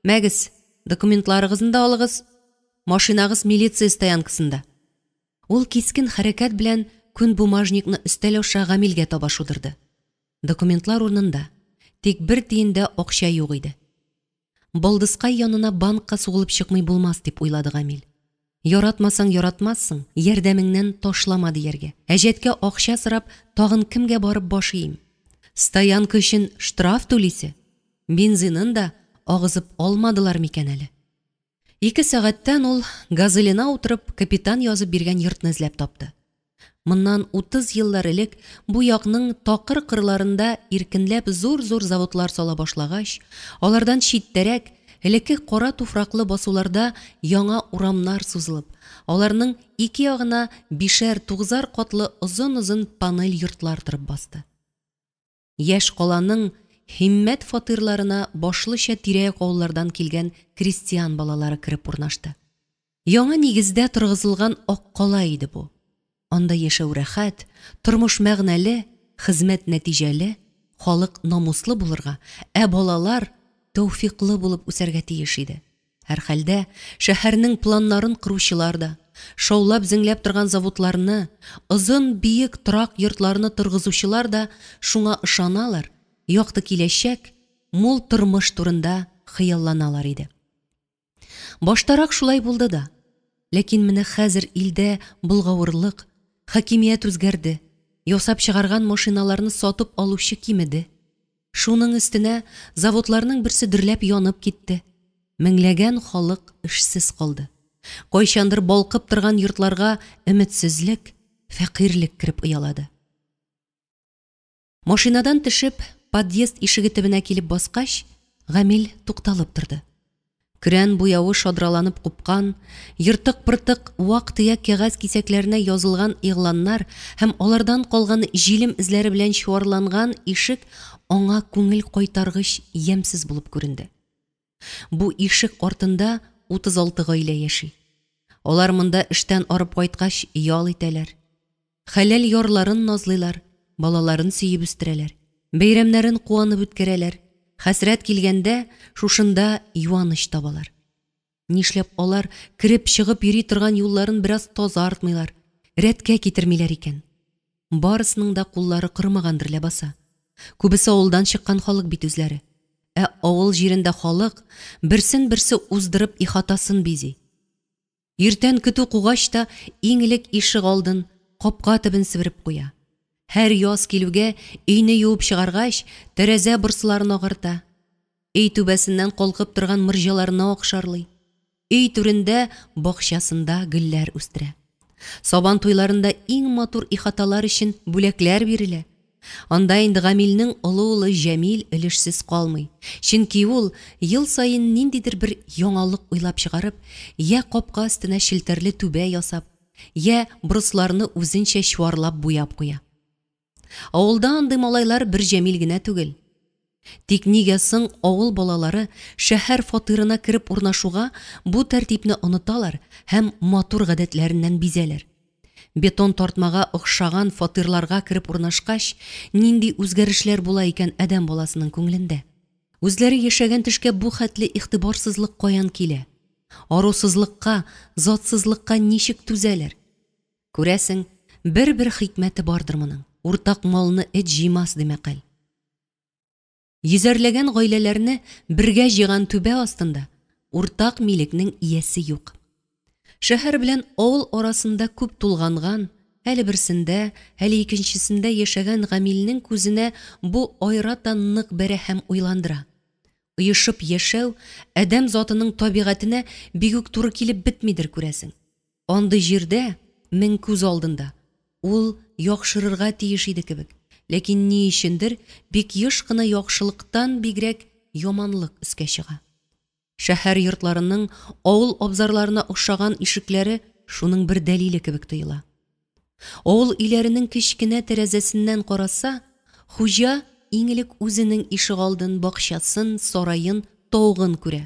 Мәгез, документларыгызны да алыгыз. Машинагыз милиция стоянкасында. Ул кискен хәрәкәт белән күн бумажникны өстәл аша Гамилгә таба шудырды. Документлар урынында, тик бер тиен дә акча юк иде. Балдызкай янына банкка сугылып чыкмый булмас, дип уйлады Гамил. Яратмасаң яратмассың, ярдәмеңнән ташлама дияргә. Әҗәткә акча сорап, тагын кемгә барып баш иим? Стоянка өчен штраф түлисе. Бензинын да агызып алмадылар микән әле? Ике сәгатьтән ул, газелена утырып, капитан язып биргән йортны эзләп тапты. Моннан 30 еллар элек бу якның такыр кырларында иркенләп зур-зур заводлар сала башлагач, алардан читтәрәк, элекке кара туфраклы басуларда яңа урамнар сузылып, аларның ике ягына бишәр-тугызар катлы озын-озын панель йортлар торып басты. Яшь каланың һиммәт фатирларына башлыча тирә-як авыллардан килгән крестьян балалары кереп урнашты. Яңа нигездә торгызылган ак кала иде бу. Анда яшәү рәхәт, тормыш мәгънәле, хезмәт нәтиҗәле, халык намуслы булырга, ә балалар тәүфикълы булып үсәргә тиеш иде. Һәрхәлдә, шәһәрнең планнарын коручылар да, шаулап-зеңләп торган заводларны, озын биек торак йортларны торгызучылар да шуңа ышаналар, якты киләчәк, мул тормыш турында хыялланалар иде. Баштарак шулай булды да. Ләкин менә хәзер илдә болгавырлык, хакимият үзгәрде, ясап чыгарган машиналарны сатып алучы кимеде. Шуның өстенә заводларның берсе дөрләп янып китте. Меңләгән халык эшсез калды. Кайчандыр балкып торган йортларга өметсезлек, фәкыйрьлек кереп оялады. Машинадан төшеп, подъезд ишеге төбенә килеп баскач, Гамил тукталып торды. Көрән буявы шадраланып купкан, ертык-пыртык вак-төяк кәгазь кисәкләренә язылган игъланнар һәм алардан калган җилем эзләре белән чуарланган ишек аңа күңел кайтаргыч ямьсез булып күренде. Бу ишек артында 36 гаилә яши. Алар монда эштән арып кайткач ял итәләр. Хәләл ярларын назлыйлар, балаларын сөеп үстерәләр. Бәйрәмнәрен куанып үткәрәләр. Хәсрәт килгәндә шушында юаныч табалар. Нишләп алар кереп-чыгып йөри торган юлларын бераз тазартмыйлар, рәткә китермиләр икән? Барысының да куллары корымагандыр ләбаса. Күбесе авылдан чыккан халык бит үзләре. Ә авыл җирендә халык берсен-берсе уздырып ихатасын бизи. Иртән көтү кугач та иң элек ишегалдын, капка төбен себереп куя. Һәр яз килүгә өйне юып чыгаргач, тәрәзә борсыларын агарта. Өй түбәсеннән калкып торган морҗаларны акшарлый. Өй түрендә, бакчасында гөлләр үстерә. Сабан туйларында иң матур ихаталар өчен бүләкләр бирелә. Анда инде Гамилнең олы улы Җәмил өлешсез калмый. Чөнки ул, ел саен ниндидер бер яңалык уйлап чыгарып, йә капка өстенә челтәрле түбә ясап, йә борысларны үзенчә чуарлап буяп куя. Авылда андый малайлар бер Җәмил генә түгел. Тик нигә соң авыл балалары шәһәр фатирына кереп урнашуга бу тәртипне оныталар һәм матур гадәтләреннән бизәләр? Бетон тартмага охшаган фатирларга кереп урнашкач, нинди үзгәрешләр була икән адәм баласының күңелендә? Үзләре яшәгән төшкә бу хәтле игътибарсызлык каян килә? Арусызлыкка, затсызлыкка ничек түзәләр? Күрәсең, бер-бер хикмәте бардыр моның. Уртак малны эт җыймас, ди мәкаль. Йөзәрләгән гаиләләрне бергә җыйган түбә астында уртак милекнең иясе юк. Шәһәр белән авыл арасында күп тулганган, әле берсендә, әле икенчесендә яшәгән Гамилнең күзенә бу аерата нык бәрә һәм уйландыра. Оешып яшәү адәм затының табигатенә бик үк туры килеп бетмидер, күрәсең. Андый җирдә, мең күз алдында, ул яхшырырга тиеш иде кебек, ләкин ни өчендер бик еш кына яхшылыктан бигрәк яманлык өскә чыга. Шәһәр йортларының авыл абзарларына охшаган ишекләре шуның бер дәлиле кебек тоела. Авыл өйләренең кечкенә тәрәзәсеннән караса, хуҗа иң элек үзенең ишегалдын, бакчасын, сараен, тавыгын күрә.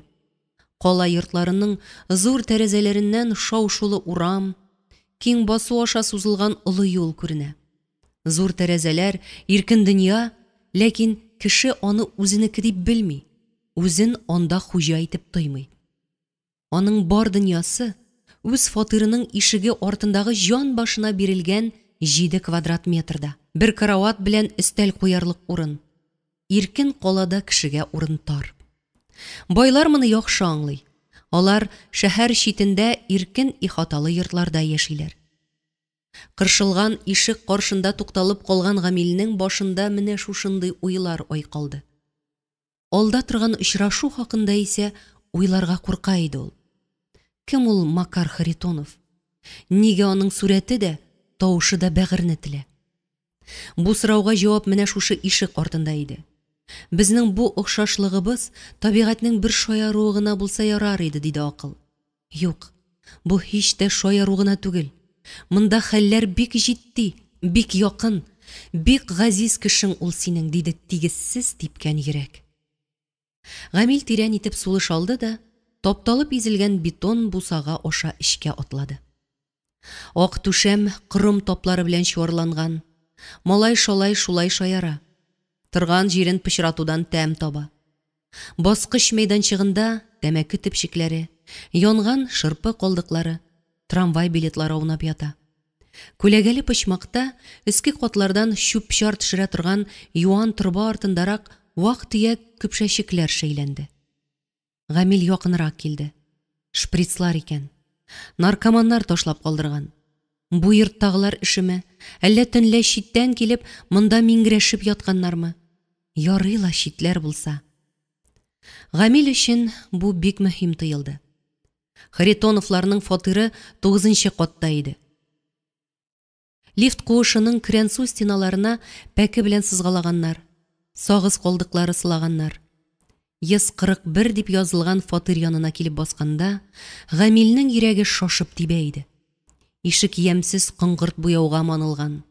Кала йортларының зур тәрәзәләреннән шау-шулы урам, киң басу аша сузылган олы юл күренә. Зур тәрәзәләр, иркен дөнья, ләкин кеше аны үзенеке дип белми, үзен анда хуҗа итеп тоймый. Аның бар дөньясы, үз фатирының ишеге артындагы җан башына бирелгән җиде квадрат метрда. Бер карават белән өстәл куярлык урын. Иркен калада кешегә урын тар. Байлар моны яхшы аңлый. Алар шәһәр читендә иркен ихаталы йортларда яшиләр. Кыршылган ишек каршында тукталып калган Гамилнең башында менә шушындый уйлар айкалды. Алда торган очрашу хакында исә уйларга курка иде ул. Кем ул Макар Харитонов? Нигә аның сурәте дә, тавышы да бәгырьне телә? Бу сорауга җавап менә шушы ишек артында иде. Безнең бу охшашлыгыбыз табигатьнең бер шаяруы гына булса ярар иде, диде акыл. Юк, бу һич тә шаяру гына түгел. Монда хәлләр бик җитди, бик якын, бик газиз кешең ул синең, диде тигезсез типкән йөрәк. Гамил тирән итеп сулыш алды да, тапталып изелгән бетон бусага аша эчкә атлады. Ак түшәм корым таплары белән чуарланган. Малай-шалай шулай шаяра. Торган җирен пычратудан тәм таба. Баскыч мәйданчыгында тәмәке төпчекләре, янган шырпы калдыклары, трамвай билетлары аунап ята. Күләгәле почмакта өске катлардан чүп-чар төшерә торган юан торба артындарак вак-төяк көпшәчекләр шәйләнде. Гамил якынрак килде. Шприцлар икән. Наркоманнар ташлап калдырган. Бу йорттагылар эшеме, әллә төнлә читтән килеп, монда миңгерәшеп ятканнармы? Ярый ла читләр булса. Гамил өчен бу бик мөһим тоелды. Харитоновларның фатиры тугызынчы катта иде. Лифт куышының көрәнсу стеналарына пәке белән сызгалаганнар, сагыз калдыклары сылаганнар. 141 дип язылган фатир янына килеп басканда, Гамилнең йөрәге шашып тибә иде. Ишек ямьсез коңгырт буяуга манылган,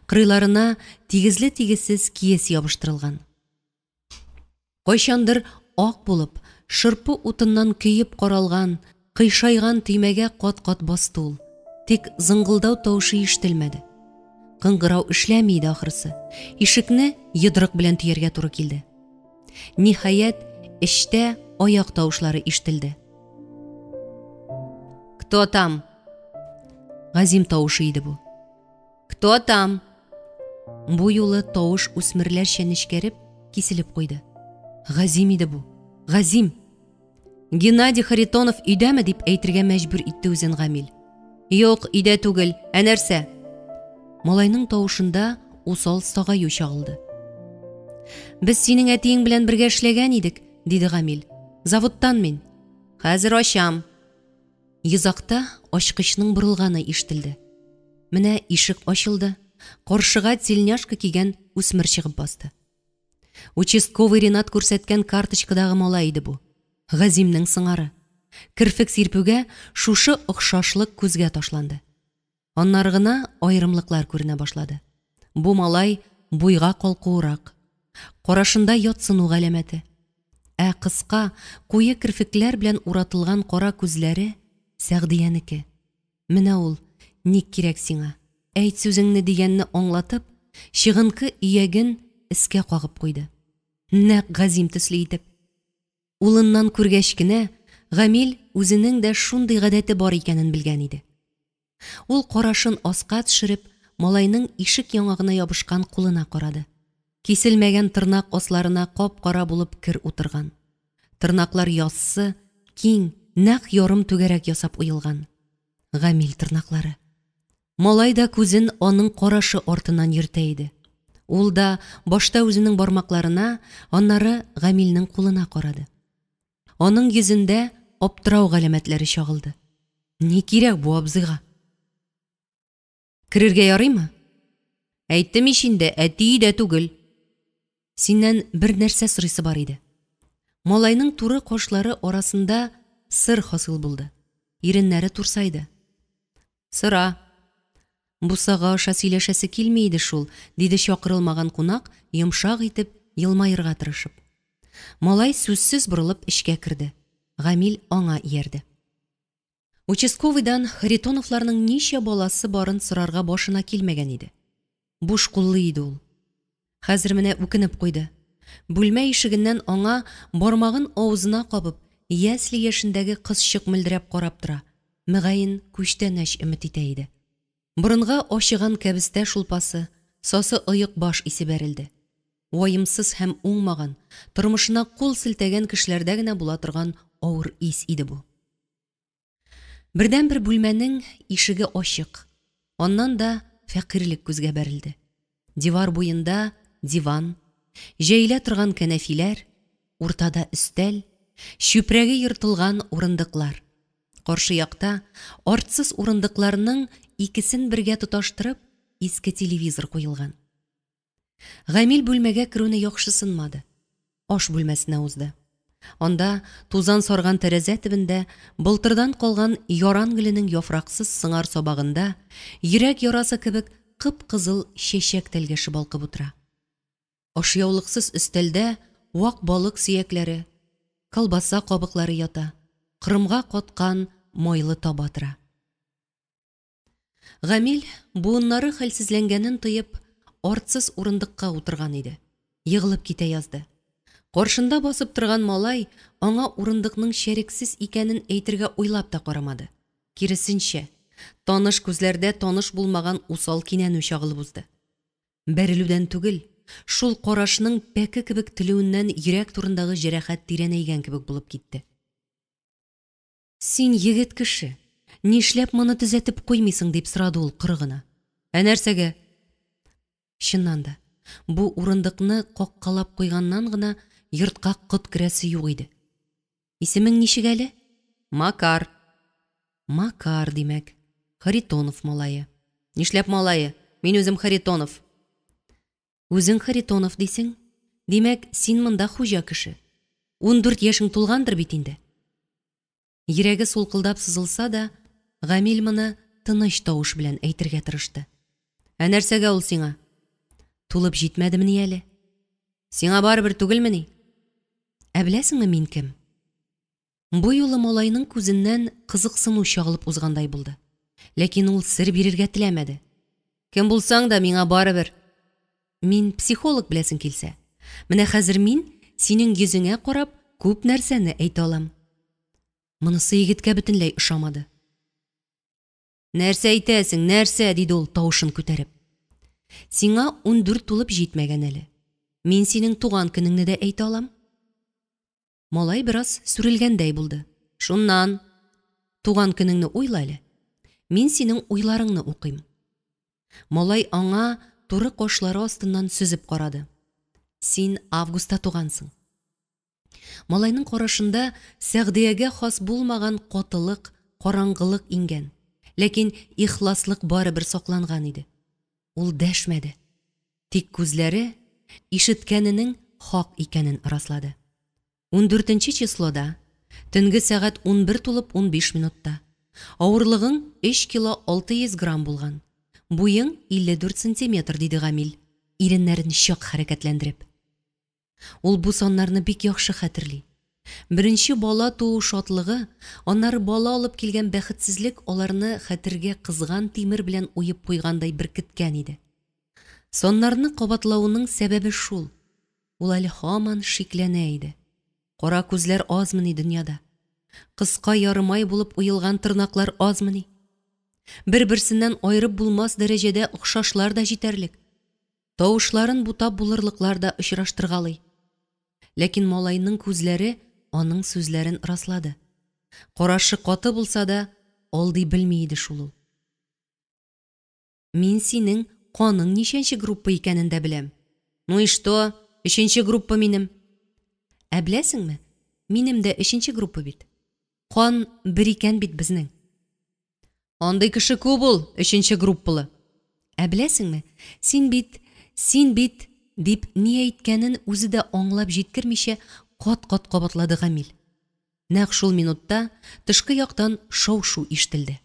кырыйларына тигезле-тигезсез киез ябыштырылган. Кайчандыр ак булып, шырпы утыннан көеп каралган, Кыйшайган төймәгә кат-кат басты ул. Тик зыңгылдау тавышы ишетелмәде. Кыңгырау эшләми иде ахрысы. Ишекне йодрык белән төяргә туры килде. Ниһаять, эчтә аяк тавышлары ишетелде. Кто там? Газим тавышы иде бу. Кто там? Бу юлы тавыш үсмерләрчә нечкәреп, киселеп куйды. Газим иде бу. Газим! Геннадий Харитонов өйдәме дип әйтергә мәҗбүр итте үзен Гамил. Юк, өйдә түгел. Ә нәрсә? Малайның тавышында усал сагаю чагылды. Без синең әтиең белән бергә эшләгән идек, диде Гамил. Заводтан мин. Хәзер ачам. Йозакта ачкычның борылганы ишетелде. Менә ишек ачылды, каршыга тельняшка кигән үсмер чыгып басты. Участковый Ренат күрсәткән карточкадагы малай иде бу. Газимнең сыңары. Керфек сирпүгә шушы охшашлык күзгә ташланды. Аннары гына аерымлыклар күренә башлады. Бу малай буйга калкуырак. Карашында ятсыну галәмәте. Ә кыска, куе керфекләр белән уратылган кара күзләре Сәгъдиянеке. Менә ул, ник кирәк сиңа, әйт сүзеңне дигәнне аңлатып, чыгынкы ияген өскә кагып куйды. Нәкъ Газим төсле итеп. Улыннан күргәч кенә, Гамил үзенең дә шундый гадәте бар икәнен белгән иде. Ул карашын аска төшереп, малайның ишек яңагына ябышкан кулына карады. Киселмәгән тырнак асларына кап-кара булып кер утырган. Тырнаклар яссы, киң, нәкъ ярым түгәрәк ясап уелган. Гамил тырнаклары. Малай да күзен аның карашы артыннан йөртә иде. Ул да башта үзенең бармакларына, аннары Гамилнең кулына карады. Аның йөзендә аптырау галәмәтләре чагылды. Ни кирәк бу абзыйга? Керергә ярыймы? Әйттем ич инде, әти өйдә түгел. Синнән бер нәрсә сорыйсы бар иде. Малайның туры кашлары арасында сыр хасил булды. Иреннәре турсайды. Сора. Бусага аша сөйләшәсе килми иде шул, диде чакырылмаган кунак, йомшак итеп, елмаерга тырышып. Малай сүзсез борылып эчкә керде. Гамил аңа иярде. Участковыйдан Харитоновларның ничә баласы барын сорарга башына килмәгән иде. Буш куллы иде ул. Хәзер менә үкенеп куйды. Бүлмә ишегеннән аңа, бармагын авызына кабып, ясле яшендәге кызчык мөлдерәп карап тора, мөгаен, күчтәнәч өмет итә иде. Борынга ачыган кәбестә шулпасы, сасы оекбаш исе бәрелде. Ваемсыз һәм уңмаган, тормышына кул селтәгән кешеләрдә генә була торган авыр ис иде бу. Бердәнбер бүлмәнең ишеге ачык. Аннан да фәкыйрьлек күзгә бәрелде. Дивар буенда диван, җәелә торган кәнәфиләр, уртада өстәл, чүпрәге ертылган урындыклар. Каршы якта артсыз урындыкларның икесен бергә тоташтырып, иске телевизор куелган. Гамил бүлмәгә керүне яхшысынмады. Аш бүлмәсенә узды. Анда, тузан сарган тәрәзә төбендә, былтырдан калган яран гөленең яфраксыз сыңар сабагында, йөрәк ярасы кебек кып-кызыл чәчәк тәлгәше балкып утыра. Ашъяулыксыз өстәлдә вак балык сөякләре, колбаса кабыклары ята, корымга каткан майлы таба тора. Гамил, буыннары хәлсезләнгәнен тоеп, артсыз урындыкка утырган иде. Егылып китә язды. Каршында басып торган малай аңа урындыкның чәрексез икәнен әйтергә уйлап та карамады. Киресенчә, таныш күзләрдә таныш булмаган усал кинәнү чагылып узды. Бәрелүдән түгел, шул карашның пәке кебек телүеннән йөрәк турындагы җәрәхәт тирәнәйгән кебек булып китте. Син егет кеше, нишләп моны төзәтеп куймыйсың, дип сорады ул коры гына. Ә нәрсәгә? Чыннан да, бу урындыкны каккалап куйганнан гына йортка кот керәсе юк иде. Исемең ничек әле? Макар. Макар, димәк. Харитонов малае. Нишләп малае? Мин үзем Харитонов. Үзең Харитонов дисең? Димәк, син монда хуҗа кеше. 14 яшең тулгандыр бит инде. Йөрәге сулкылдап сызылса да, Гамил моны тыныч тавыш белән әйтергә тырышты. Ә нәрсәгә ул сиңа? Тулып җитмәдемени әле? Сиңа барыбер түгелмени? Ә беләсеңме мин кем? Бу юлы малайның күзеннән кызыксыну чагылып узгандай булды. Ләкин ул сер бирергә теләмәде. Кем булсаң да, миңа барыбер. Мин психолог, беләсең килсә. Менә хәзер мин, синең йөзеңә карап, күп нәрсәне әйтә алам. Монысы егеткә бөтенләй ошамады. Нәрсә әйтәсең, нәрсә? диде ул, тавышын күтәреп. Сиңа 14 тулып җитмәгән әле. Мин синең туган көнеңне дә әйтә алам. Малай бераз сүрелгәндәй булды. Шуннан? Туган көнеңне уйла әле. Мин синең уйларыңны укыйм. Малай аңа туры кашлары астыннан сөзеп карады. Син августта тугансың. Малайның карашында Сәгъдиягә хас булмаган катылык, караңгылык иңгән, ләкин ихласлык барыбер сакланган иде. Ул дәшмәде. Тик күзләре ишеткәненең хак икәнен раслады. Ундүртенче числода, төнге сәгать 11 тулып 15 минутта, авырлыгың өч кило 600 грамм булган, буең 54 сантиметр, диде Гамил, иреннәрен чак хәрәкәтләндереп. Ул бу саннарны бик яхшы хәтерли. Беренче бала туу шатлыгы, аннары бала алып килгән бәхетсезлек аларны хәтергә кызган тимер белән уеп куйгандай беркеткән иде. Саннарны кабатлавының сәбәбе шул, ул әле һаман шикләнә иде. Кара күзләр азмыни дөньяда? Кыска ярымай булып уелган тырнаклар азмыни? Бер-берсеннән аерып булмас дәрәҗәдә охшашлар да җитәрлек. Тавышларын бутап булырлыклар да очраштыргалый. Ләкин малайның күзләре аның сүзләрен раслады. Карашы каты булса да, алдый белми иде шул ул. Мин синең каның ничәнче группа икәнен дә беләм. Ну и что? Өченче группа минем. Ә беләсеңме, минем дә өченче группа бит. Кан бер икән бит безнең. Андый кеше күп ул, өченче группалы. Ә беләсеңме, син бит, син бит, дип ни әйткәнен үзе дә аңлап җиткермичә кат-кат кабатлады Гамил. Нәкъ шул минутта тышкы яктан шау-шу ишетелде.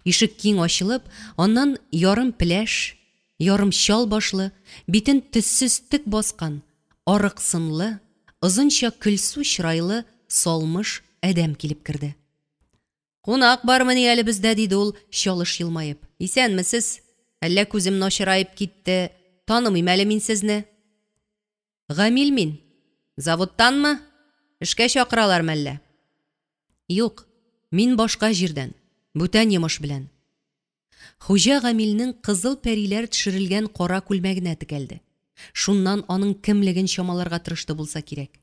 Ишек киң ачылып, аннан ярым пеләш, ярым чал башлы, битен төссез төк баскан, арык сынлы, озынча көлсу чырайлы салмыш адәм килеп керде. Кунак бармыни әле бездә, диде ул, чалыш елмаеп. Исәнмесез? Әллә күзем начараеп китте, танымыйм әле мин сезне. Гамил мин. Заводтанмы? Эшкә чакыралар мәллә? Юк, мин башка җирдән, бүтән йомыш белән. Хуҗа Гамилнең кызыл пәриләр төшерелгән кара күлмәгенә текәлде. Шуннан аның кемлеген чамаларга тырышты булса кирәк.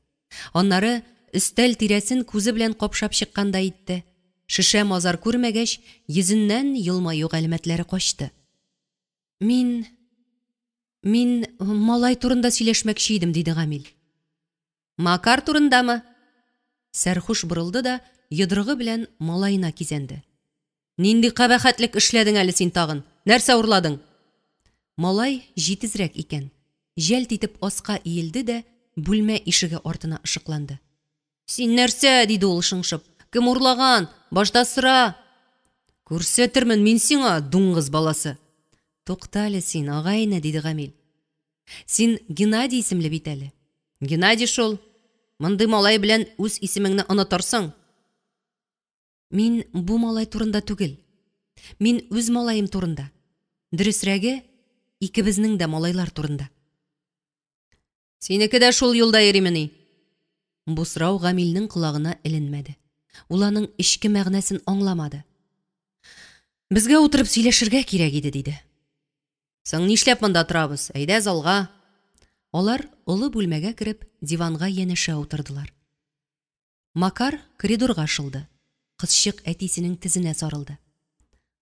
Аннары өстәл тирәсен күзе белән капшап чыккандай итте. Шешә-мазар күрмәгәч, йөзеннән елмаю галәмәтләре качты. Мин. Мин малай турында сөйләшмәкче идем, диде Гамил. Макар турындамы? Сәрхуш борылды да йодрыгы белән малаена кизәнде. Нинди кабахәтлек эшләдең әле син тагын? Нәрсә урладың? Малай җитезрәк икән. Җәлт итеп аска иелде дә бүлмә ишеге артына ышыкланды. Син нәрсә? диде ул шыңшып. Кем урлаган? Башта сора! Күрсәтермен мин сиңа, дуңгыз баласы! Туктале син, агай-эне, диде Гамил. Син Геннадий исемле бит әле. Геннадий шул. Мондый малай белән үз исемеңне онытырсың. Мин бу малай турында түгел. Мин үз малаем турында. Дөресрәге, икебезнең дә малайлар турында. Синеке дә шул юлда йөримени? Бу сорау Гамилнең колагына эленмәде. Ул аның эчке мәгънәсен аңламады. Безгә утырып сөйләшергә кирәк иде, диде. Соң нишләп монда торабыз? Әйдә залга. Алар олы бүлмәгә кереп, диванга янәшә утырдылар. Макар коридорга шылды. Кызчык әтисенең тезенә сарылды.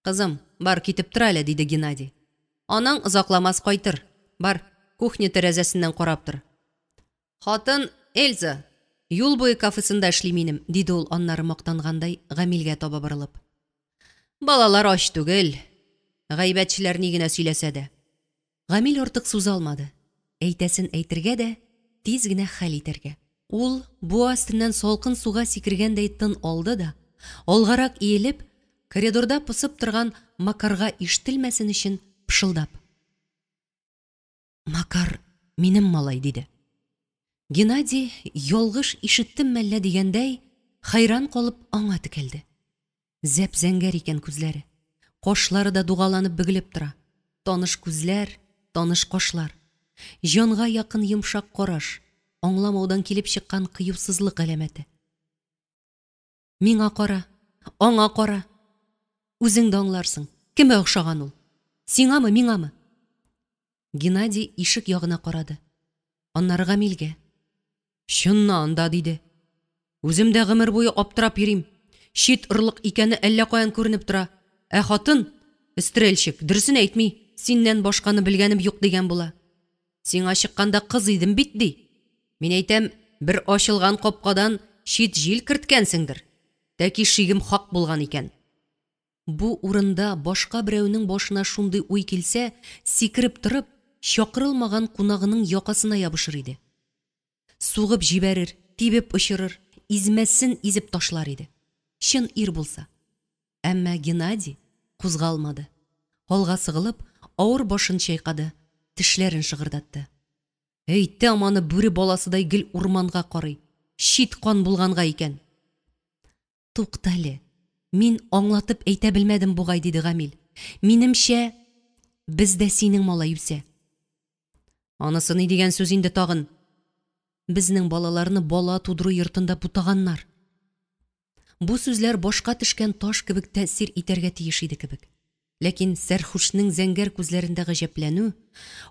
Кызым, бар, китеп тор әле, диде Геннадий. Анаң озакламас кайтыр. Бар, кухня тәрәзәсеннән карап тор. Хатын Эльза, юл буе кафесында эшли минем, диде ул аннары мактангандай Гамилгә таба борылып. Балалар ач түгел. Гайбәтчеләр ни генә сөйләсә дә. Гамил артык суза алмады. Әйтәсен әйтергә дә, тиз генә хәл итәргә. Ул, буа өстеннән салкын суга сикергәндәй тын алды да, алгарак иелеп, коридорда посып торган Макарга ишетелмәсен өчен пышылдап. Макар, минем малай, диде. Геннадий, ялгыш ишеттем мәллә дигәндәй, хәйран калып, аңа текәлде. Зәп-зәңгәр икән күзләре. Кашлары да дугаланып бөгелеп тора. Таныш күзләр, таныш кашлар. Җанга якын йомшак караш, аңламаудан килеп чыккан кыюсызлык галәмәте. Миңа кара, аңа кара. Үзең дә аңларсың, кемгә охшаган ул? Сиңамы, миңамы? Геннадий ишек ягына карады. Аннары Гамилгә. Чыннан да, диде. Үзем дә гомер буе аптырап йөрим. Чит орлык икәне әллә каян күренеп тора. Ә хатын, стрельщик, дөресен әйтми, синнән башканы белгәнем юк дигән була. Сиңа чыкканда кыз идем бит, ди. Мин әйтәм, бер ачылган капкадан чит җил керткәнсеңдер. Тәки шигем хак булган икән. Бу урында башка берәүнең башына шундый уй килсә, сикереп торып, чакырылмаган кунагының якасына ябышыр иде. Сугып җибәрер, тибеп очырыр, измәсен изеп ташлар иде. Чын ир булса. Әмма Геннадий кузгалмады. Алга сыгылып, авыр башын чайкады, тешләрен шыгырдатты. Әйтәм аны бүре баласыдай гел урманга карый. Чит кан булганга икән. Туктале, мин аңлатып әйтә белмәдем бугай, диде Гамил. Минемчә, бездә синең малай үсә. Анысы ни дигән сүз инде тагын? Безнең балаларны бала тудыру йортында бутаганнар. Бу сүзләр башка төшкән таш кебек тәэсир итәргә тиеш иде кебек. Ләкин сәрхүшнең зәңгәр күзләрендә гаҗәпләнү,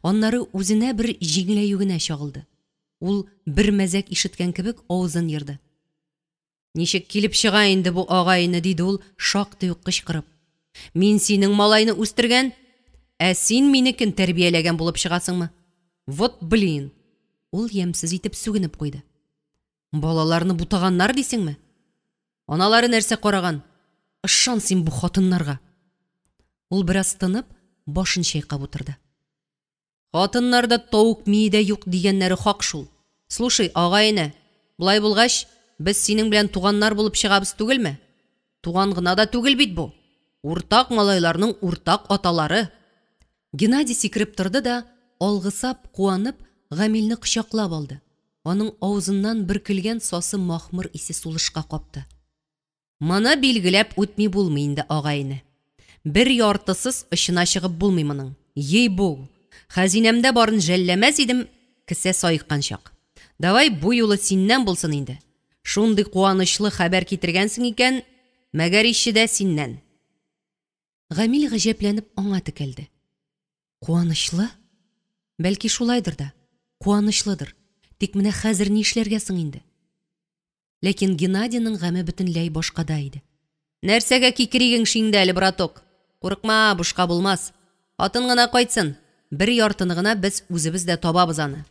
аннары үзенә бер җиңеләю генә чагылды. Ул бер мәзәк ишеткән кебек авызын ерды. Ничек килеп чыга инде бу, агай-эне, диде ул, шактый ук кычкырып. Мин синең малайны үстергән, ә син минекен тәрбияләгән булып чыгасыңмы? Вот блин! Ул ямьсез итеп сүгенеп куйды. Балаларны бутаганнар дисеңме? Аналары нәрсә караган? Ышан син бу хатыннарга! Ул бераз тынып, башын чайкап утырды. Хатыннарда тавык мие дә юк дигәннәре хак шул. Слушай, агай-эне, болай булгач, без синең белән туганнар булып чыгабыз түгелме? Туган гына да түгел бит бу. Уртак малайларның уртак аталары. Геннадий сикереп торды да, алгысап, куанып, Гамилне кочаклап алды. Аның авызыннан бөркелгән сасы махмыр исе сулышка капты. Моны билгеләп үтми булмый инде, агай-эне. Бер яртысыз очына чыгып булмый моның. Ей-богу! Хәзинәмдә барын жәлләмәс идем, кесә саеккан чак. Давай бу юлы синнән булсын инде. Шундый куанычлы хәбәр китергәнсең икән, мәгәр ише дә синнән. Гамил гаҗәпләнеп аңа текәлде. Куанычлы? Бәлки шулайдыр да, куанычлыдыр. Тик менә хәзер нишләргә соң инде? Ләкин Геннадийның гаме бөтенләй башкада иде. Нәрсәгә кикригең шиңде әле, браток? Курыкма, бушка булмас. Хатын гына кайтсын, бер яртыны гына без үзебез дә табабыз аны.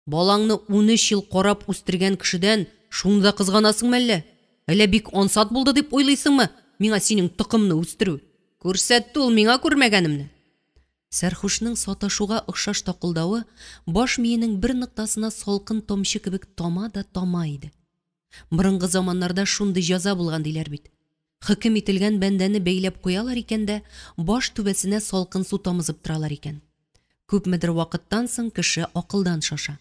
Балаңны 13 ел карап үстергән кешедән шуны да кызганасыңмы әллә? Әллә бик ансат булды дип уйлыйсыңмы миңа синең токымны үстерү? Күрсәтте ул миңа күрмәгәнемне. Сәрхушның саташуга охшаш такылдавы баш миенең бер ноктасына салкын тамчы кебек тама да тама иде. Борынгы заманнарда шундый җәза булган диләр бит. Хөкем ителгән бәндәне бәйләп куялар икән дә, баш түбәсенә салкын су тамызып торалар икән. Күпмедер вакыттан соң кеше акылдан шаша.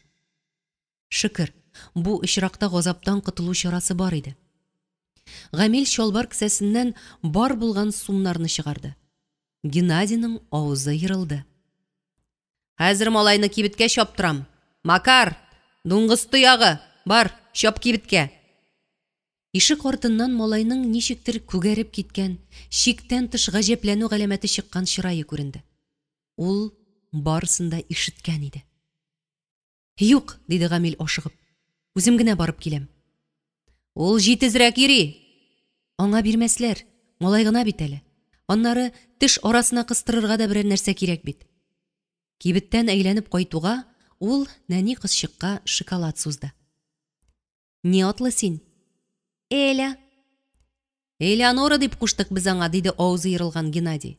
Шөкер, бу очракта газаптан котылу чарасы бар иде. Гамил чалбар кесәсеннән бар булган сумнарны чыгарды. Геннадийның авызы ерылды. Хәзер малайны кибеткә чаптырам. Макар, дуңгыз тоягы, бар, чап кибеткә. Ишек артыннан малайның ничектер күгәреп киткән, чиктән тыш гаҗәпләнү галәмәте чыккан чырае күренде. Ул барысын да ишеткән иде. Юк, диде Гамил ашыгып. Үзем генә барып киләм. Ул җитезрәк йөри. Аңа бирмәсләр, малай гына бит әле. Аннары теш арасына кыстырырга да берәр нәрсә кирәк бит. Кибеттән әйләнеп кайтуга, ул нәни кызчыкка шоколад сузды. Ни атлы син? Эля. Элеонора дип куштык без аңа, диде авызы ерылган Геннадий.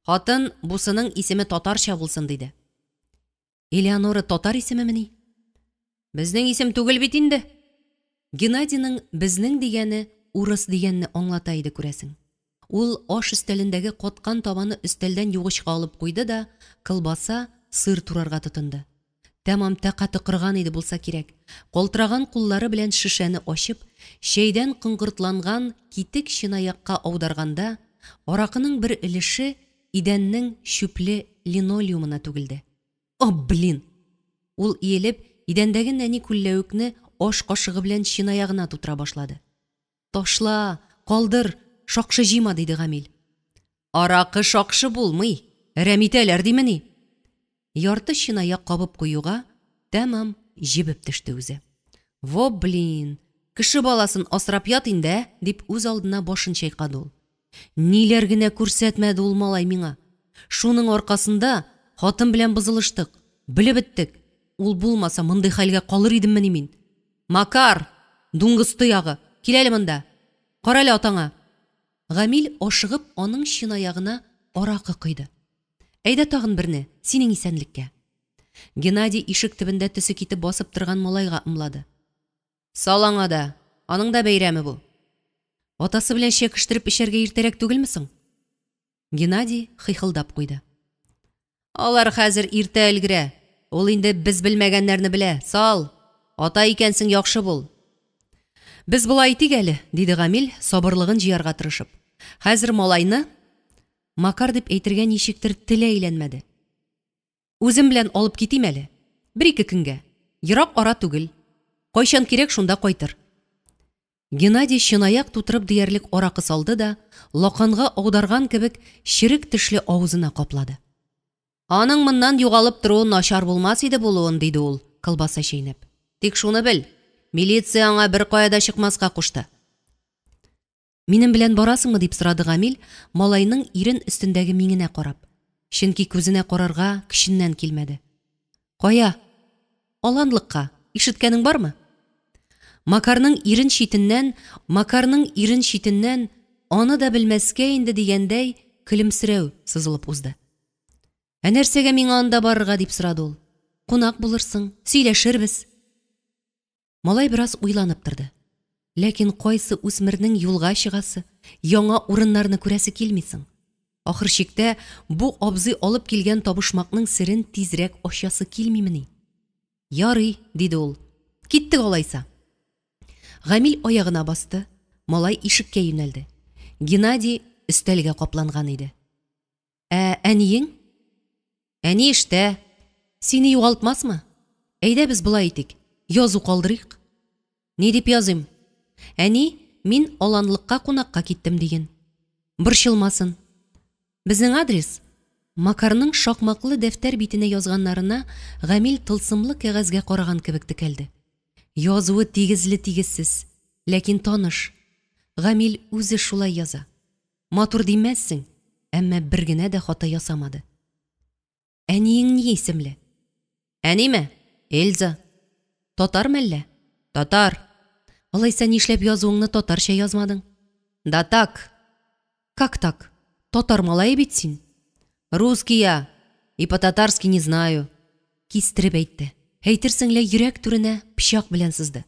Хатын, бусының исеме татарча булсын, диде. Элеонора татар исемемени? Безнең исем түгел бит инде. Геннадийның безнең дигәне урыс дигәнне аңлата иде, күрәсең. Ул аш өстәлендәге каткан табаны өстәлдән югычка алып куйды да, колбаса, сыр турарга тотынды. Тәмам тәкате корган иде булса кирәк, калтыраган куллары белән шешәне ачып, чәйдән коңгыртланган китек чынаякка аударганда, аракының бер өлеше идәннең чүпле линолеумына түгелде. О, блин! Ул иелеп, идәндәге нәни күлләвекне аш кашыгы белән чынаягына тутыра башлады. Ташла, калдыр, шакшы җыйма, диде Гамил. Аракы шакшы булмый, әрәм итәләр димени? Ярты чынаяк кабып куюга, тәмам җебеп төште үзе. Во блин, кеше баласын асрап ят инде, ә, дип үз алдына башын чайкады ул. Ниләр генә күрсәтмәде ул малай миңа. Шуның аркасында хатын белән бозылыштык, бөлеп беттек. Ул булмаса, мондый хәлгә калыр идеммени мин? Макар! Дуңгыз тоягы! Кил әле монда! Карале атаңа! Гамил ашыгып аның чынаягына аракы койды. Әйдә тагын берне, синең исәнлеккә. Геннадий ишек төбендә төсе китеп басып торган малайга ымлады. Сал аңа да, аның да бәйрәме бу. Атасы белән чәкештереп эчәргә иртәрәк түгелме соң? Геннадий хыйхылдап куйды. Алар хәзер иртә өлгерә. Ул инде без белмәгәннәрне белә. Сал! Ата икәнсең, яхшы бул. Без болай итик әле, диде Гамил, сабырлыгын җыярга тырышып. Хәзер малайны Макар дип әйтергә ничектер теле әйләнмәде. Үзем белән алып китим әле. Бер-ике көнгә. Ерак ара түгел. Кайчан кирәк, шунда кайтыр. Геннадий чынаяк тутырып диярлек аракы салды да, лаканга аударган кебек, черек тешле авызына каплады. Аның моннан югалып торуы начар булмас иде булуын, диде ул, колбаса чәйнәп. Тик шуны бел, милиция аңа беркая да чыкмаска кушты. Минем белән барасыңмы, дип сорады Гамил, малайның ирен өстендәге миңенә карап. Чөнки күзенә карарга көченнән килмәде. Кая? Аланлыкка. Ишеткәнең бармы? Макарның ирен читеннән, Макарның ирен читеннән, аны да белмәскә инде дигәндәй, көлемсерәү сызылып узды. Ә нәрсәгә миңа анда барырга, дип сорады ул. Кунак булырсың, сөйләшербез. Малай бераз уйланып торды. Ләкин кайсы үсмернең юлга чыгасы, яңа урыннарны күрәсе килми соң? Ахыр чиктә бу абзый алып килгән табышмакның серен тизрәк ачасы килмимени? Ярый, диде ул. Киттек алайса. Гамил аягына басты, малай ишеккә юнәлде. Геннадий өстәлгә капланган иде. Ә әниең? Әни эштә. Сине югалтмасмы? Әйдә без болай итик. Язу калдырыйк. Ни дип языйм? Әни, мин аланлыкка кунакка киттем диген. Борчылмасын. Безнең адрес Макарның шакмаклы дәфтәр битенә язганнарына Гамил тылсымлы кәгазьгә караган кебек текәлде. Язуы тигезле-тигезсез, ләкин таныш. Гамил үзе шулай яза. Матур димәссең, әмма бер генә дә хата ясамады. Әниең ни исемле? Әниме? Эльза. Татар мәллә? Татар. Алайса нишләп язуыңны татарча язмадың? Да так. Как так? Татар малае бит син. Русский я. И по-татарски не знаю. Кистереп әйтте. Әйтерсең лә йөрәк түренә пычак белән сызды.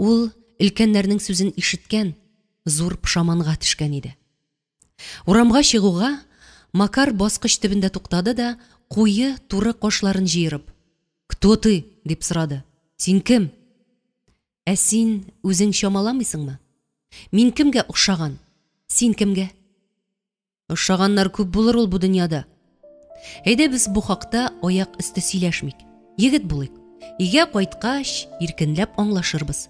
Ул өлкәннәрнең сүзен ишеткән, зур пошаманга төшкән иде. Урамга чыгуга, Макар баскыч төбендә туктады да, куе, туры кашларын җыерып, Кто ты? дип сорады. Син кем? Ә син үзең чамаламыйсыңмы? Мин кемгә охшаган? Син кемгә? Ошаганнар күп булыр ул бу дөньяда. Әйдә без бу хакта аяк өсте сөйләшмик. Егет булыйк. Өйгә кайткач, иркенләп аңлашырбыз.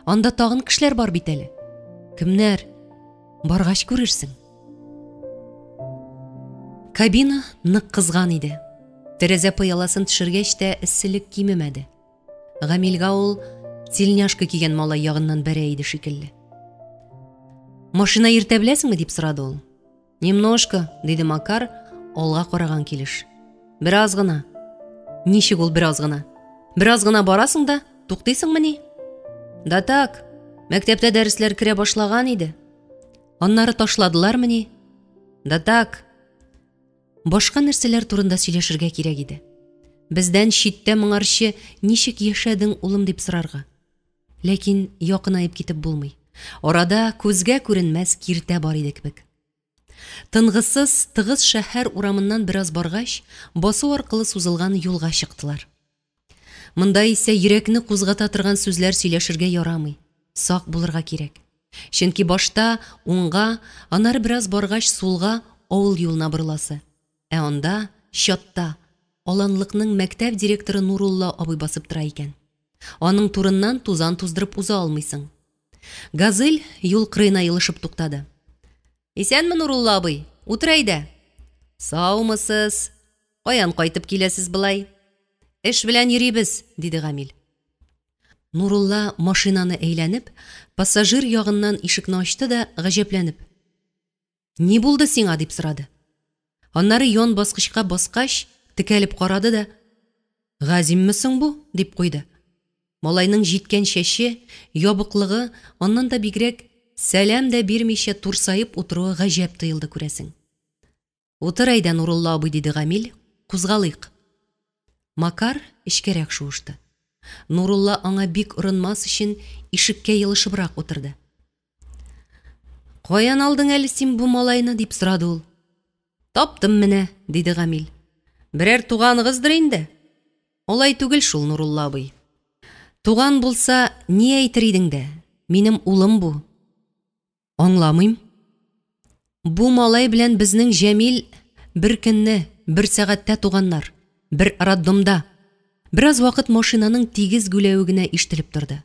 Анда тагын кешеләр бар бит әле. Кемнәр? Баргач күрерсең. Кабина нык кызган иде. Тәрәзә пыяласын төшергәч тә эсселек кимемәде. Гамилгә ул тельняшка кигән малай ягыннан бәрә иде шикелле. Машина йөртә беләсеңме дип сорады ул. Немножко, диде Макар, алга караган килеш. Бераз гына. Ничек ул бераз гына? Бераз гына барасың да, туктыйсыңмыни? Да так. Мәктәптә дәресләр керә башлаган иде. Аннары ташладылармыни? Да так. Башка нәрсәләр турында сөйләшергә кирәк иде. Бездән читтә моңарчы ничек яшәдең, улым, дип сорарга. Ләкин якынаеп китеп булмый. Арада күзгә күренмәс киртә бар иде кебек. Тынгысыз, тыгыз шәһәр урамыннан бераз баргач, басу аркылы сузылган юлга чыктылар. Монда исә йөрәкне кузгата торган сүзләр сөйләшергә ярамый, сак булырга кирәк. Чөнки башта, уңга, аннары бераз баргач сулга авыл юлына борыласы. Ә анда, чатта, аланлыкның мәктәп директоры Нурулла абый басып тора икән. Аның турыннан тузан туздырып уза алмыйсың. Газель юл кырыена елышып туктады. Исәнме, Нурулла абый, утыр әйдә. Саумысыз? Каян кайтып киләсез болай? Эш белән йөрибез, диде Гамил. Нурулла машинаны әйләнеп, пассажир ягыннан ишекне ачты да, гаҗәпләнеп. Ни булды сиңа? дип сорады. Аннары ян баскычка баскач, текәлеп карады да, Газимме соң бу? дип куйды. Малайның җиткән чәче, ябыклыгы, аннан да бигрәк, сәлам дә бирмичә турсаеп утыруы гаҗәп тоелды, күрәсең. Утыр әйдә, Нурулла абый, диде Гамил, кузгалыйк. Макар эчкәрәк шуышты. Нурулла аңа бик орынмас өчен ишеккә елышыбрак утырды. Каян алдың әле син бу малайны? дип сорады ул. Таптым менә, диде Гамил. Берәр туганыгыздыр инде. Алай түгел шул, Нурулла абый. Туган булса, ни әйтер идең дә, минем улым бу. Аңламыйм. Бу малай белән безнең Җәмил бер көнне, бер сәгатьтә туганнар, бер роддомда. Бераз вакыт машинаның тигез гүләве генә ишетелеп торды.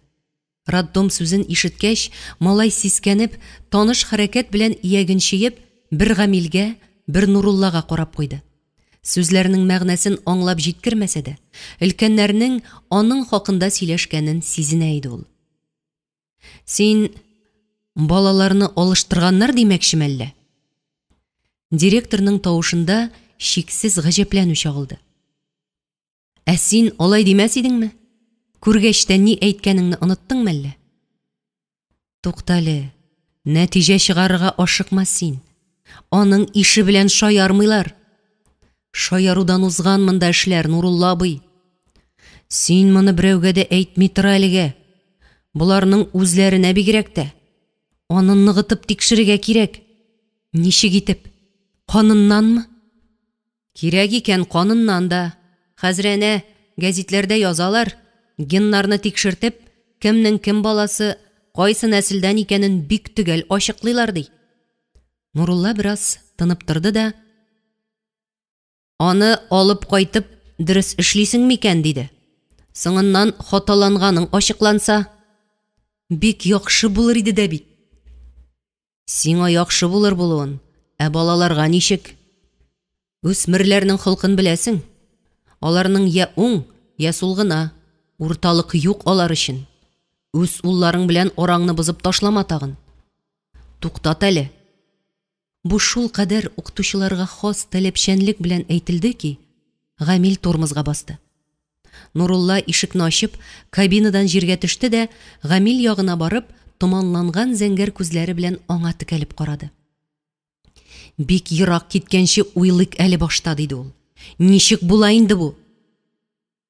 Роддом сүзен ишеткәч, малай сискәнеп, таныш хәрәкәт белән ияген чөеп, бер Гамилгә, бер Нуруллага карап куйды. Сүзләрнең мәгънәсен аңлап җиткермәсә дә, өлкәннәрнең аның хакында сөйләшкәнен сизенә иде ул. Син балаларны алыштырганнар димәкчеме әллә? Директорның тавышында шиксез гаҗәпләнү чагылды. Ә син алай димәс идеңме? Күргәч тә ни әйткәнеңне оныттыңмы әллә? Туктале, нәтиҗә чыгарырга ашыкма син. Аның ише белән шаярмыйлар. Шаярудан узган монда эшләр, Нурулла абый. Син моны берәүгә дә әйтми тор әлегә. Боларның үзләренә бигрәк тә. Аны ныгытып тикшерергә кирәк. Ничек итеп? Каныннанмы? Кирәк икән, каныннан да. Хәзер әнә гәзитләрдә язалар, геннарны тикшертеп, кемнең кем баласы, кайсы нәселдән икәнен бик төгәл ачыклыйлар, ди. Нурулла бераз тынып торды да, Аны алып кайтып, дөрес эшлисең микән, диде. Соңыннан хаталанганың ачыкланса, бик яхшы булыр иде дә бит. Сиңа яхшы булыр булуын, ә балаларга ничек? Үсмерләрнең холкын беләсең. Аларның йә уң, йә сул гына. Урталык юк алар өчен. Үз улларың белән араңны бозып ташлама тагын. Туктат әле. Бу шулкадәр укытучыларга хас таләпчәнлек белән әйтелде ки, Гамил тормозга басты. Нурулла ишекне ачып, кабинадан җиргә төште дә, Гамил ягына барып, томанланган зәңгәр күзләре белән аңа текәлеп карады. Бик ерак киткәнче уйлыйк әле башта, диде ул. Ничек була инде бу?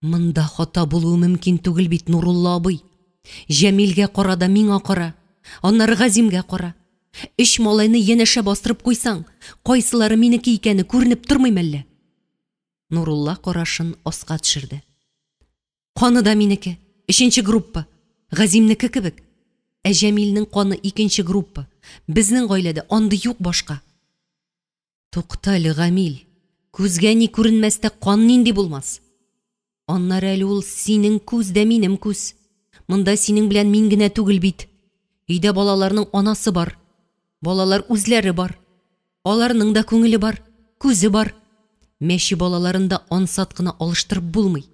Монда хата булуы мөмкин түгел бит, Нурулла абый. Җәмилгә кара да миңа кара. Аннары Газимгә кара. Өч малайны янәшә бастырып куйсаң, кайсылары минеке икәне күренеп тормый мәллә? Нурулла карашын аска төшерде. Каны да минеке, өченче группа, Газимнеке кебек. Ә Җәмилнең каны икенче группа. Безнең гаиләдә андый юк башка. Туктале, Гамил, күзгә ни күренмәс тә кан нинди булмас? Аннары әле ул синең күз дә минем күз. Монда синең белән мин генә түгел бит. Өйдә балаларның анасы бар. Балалар үзләре бар. Аларның да күңеле бар, күзе бар. Мәче балаларын да ансат кына алыштырып булмый.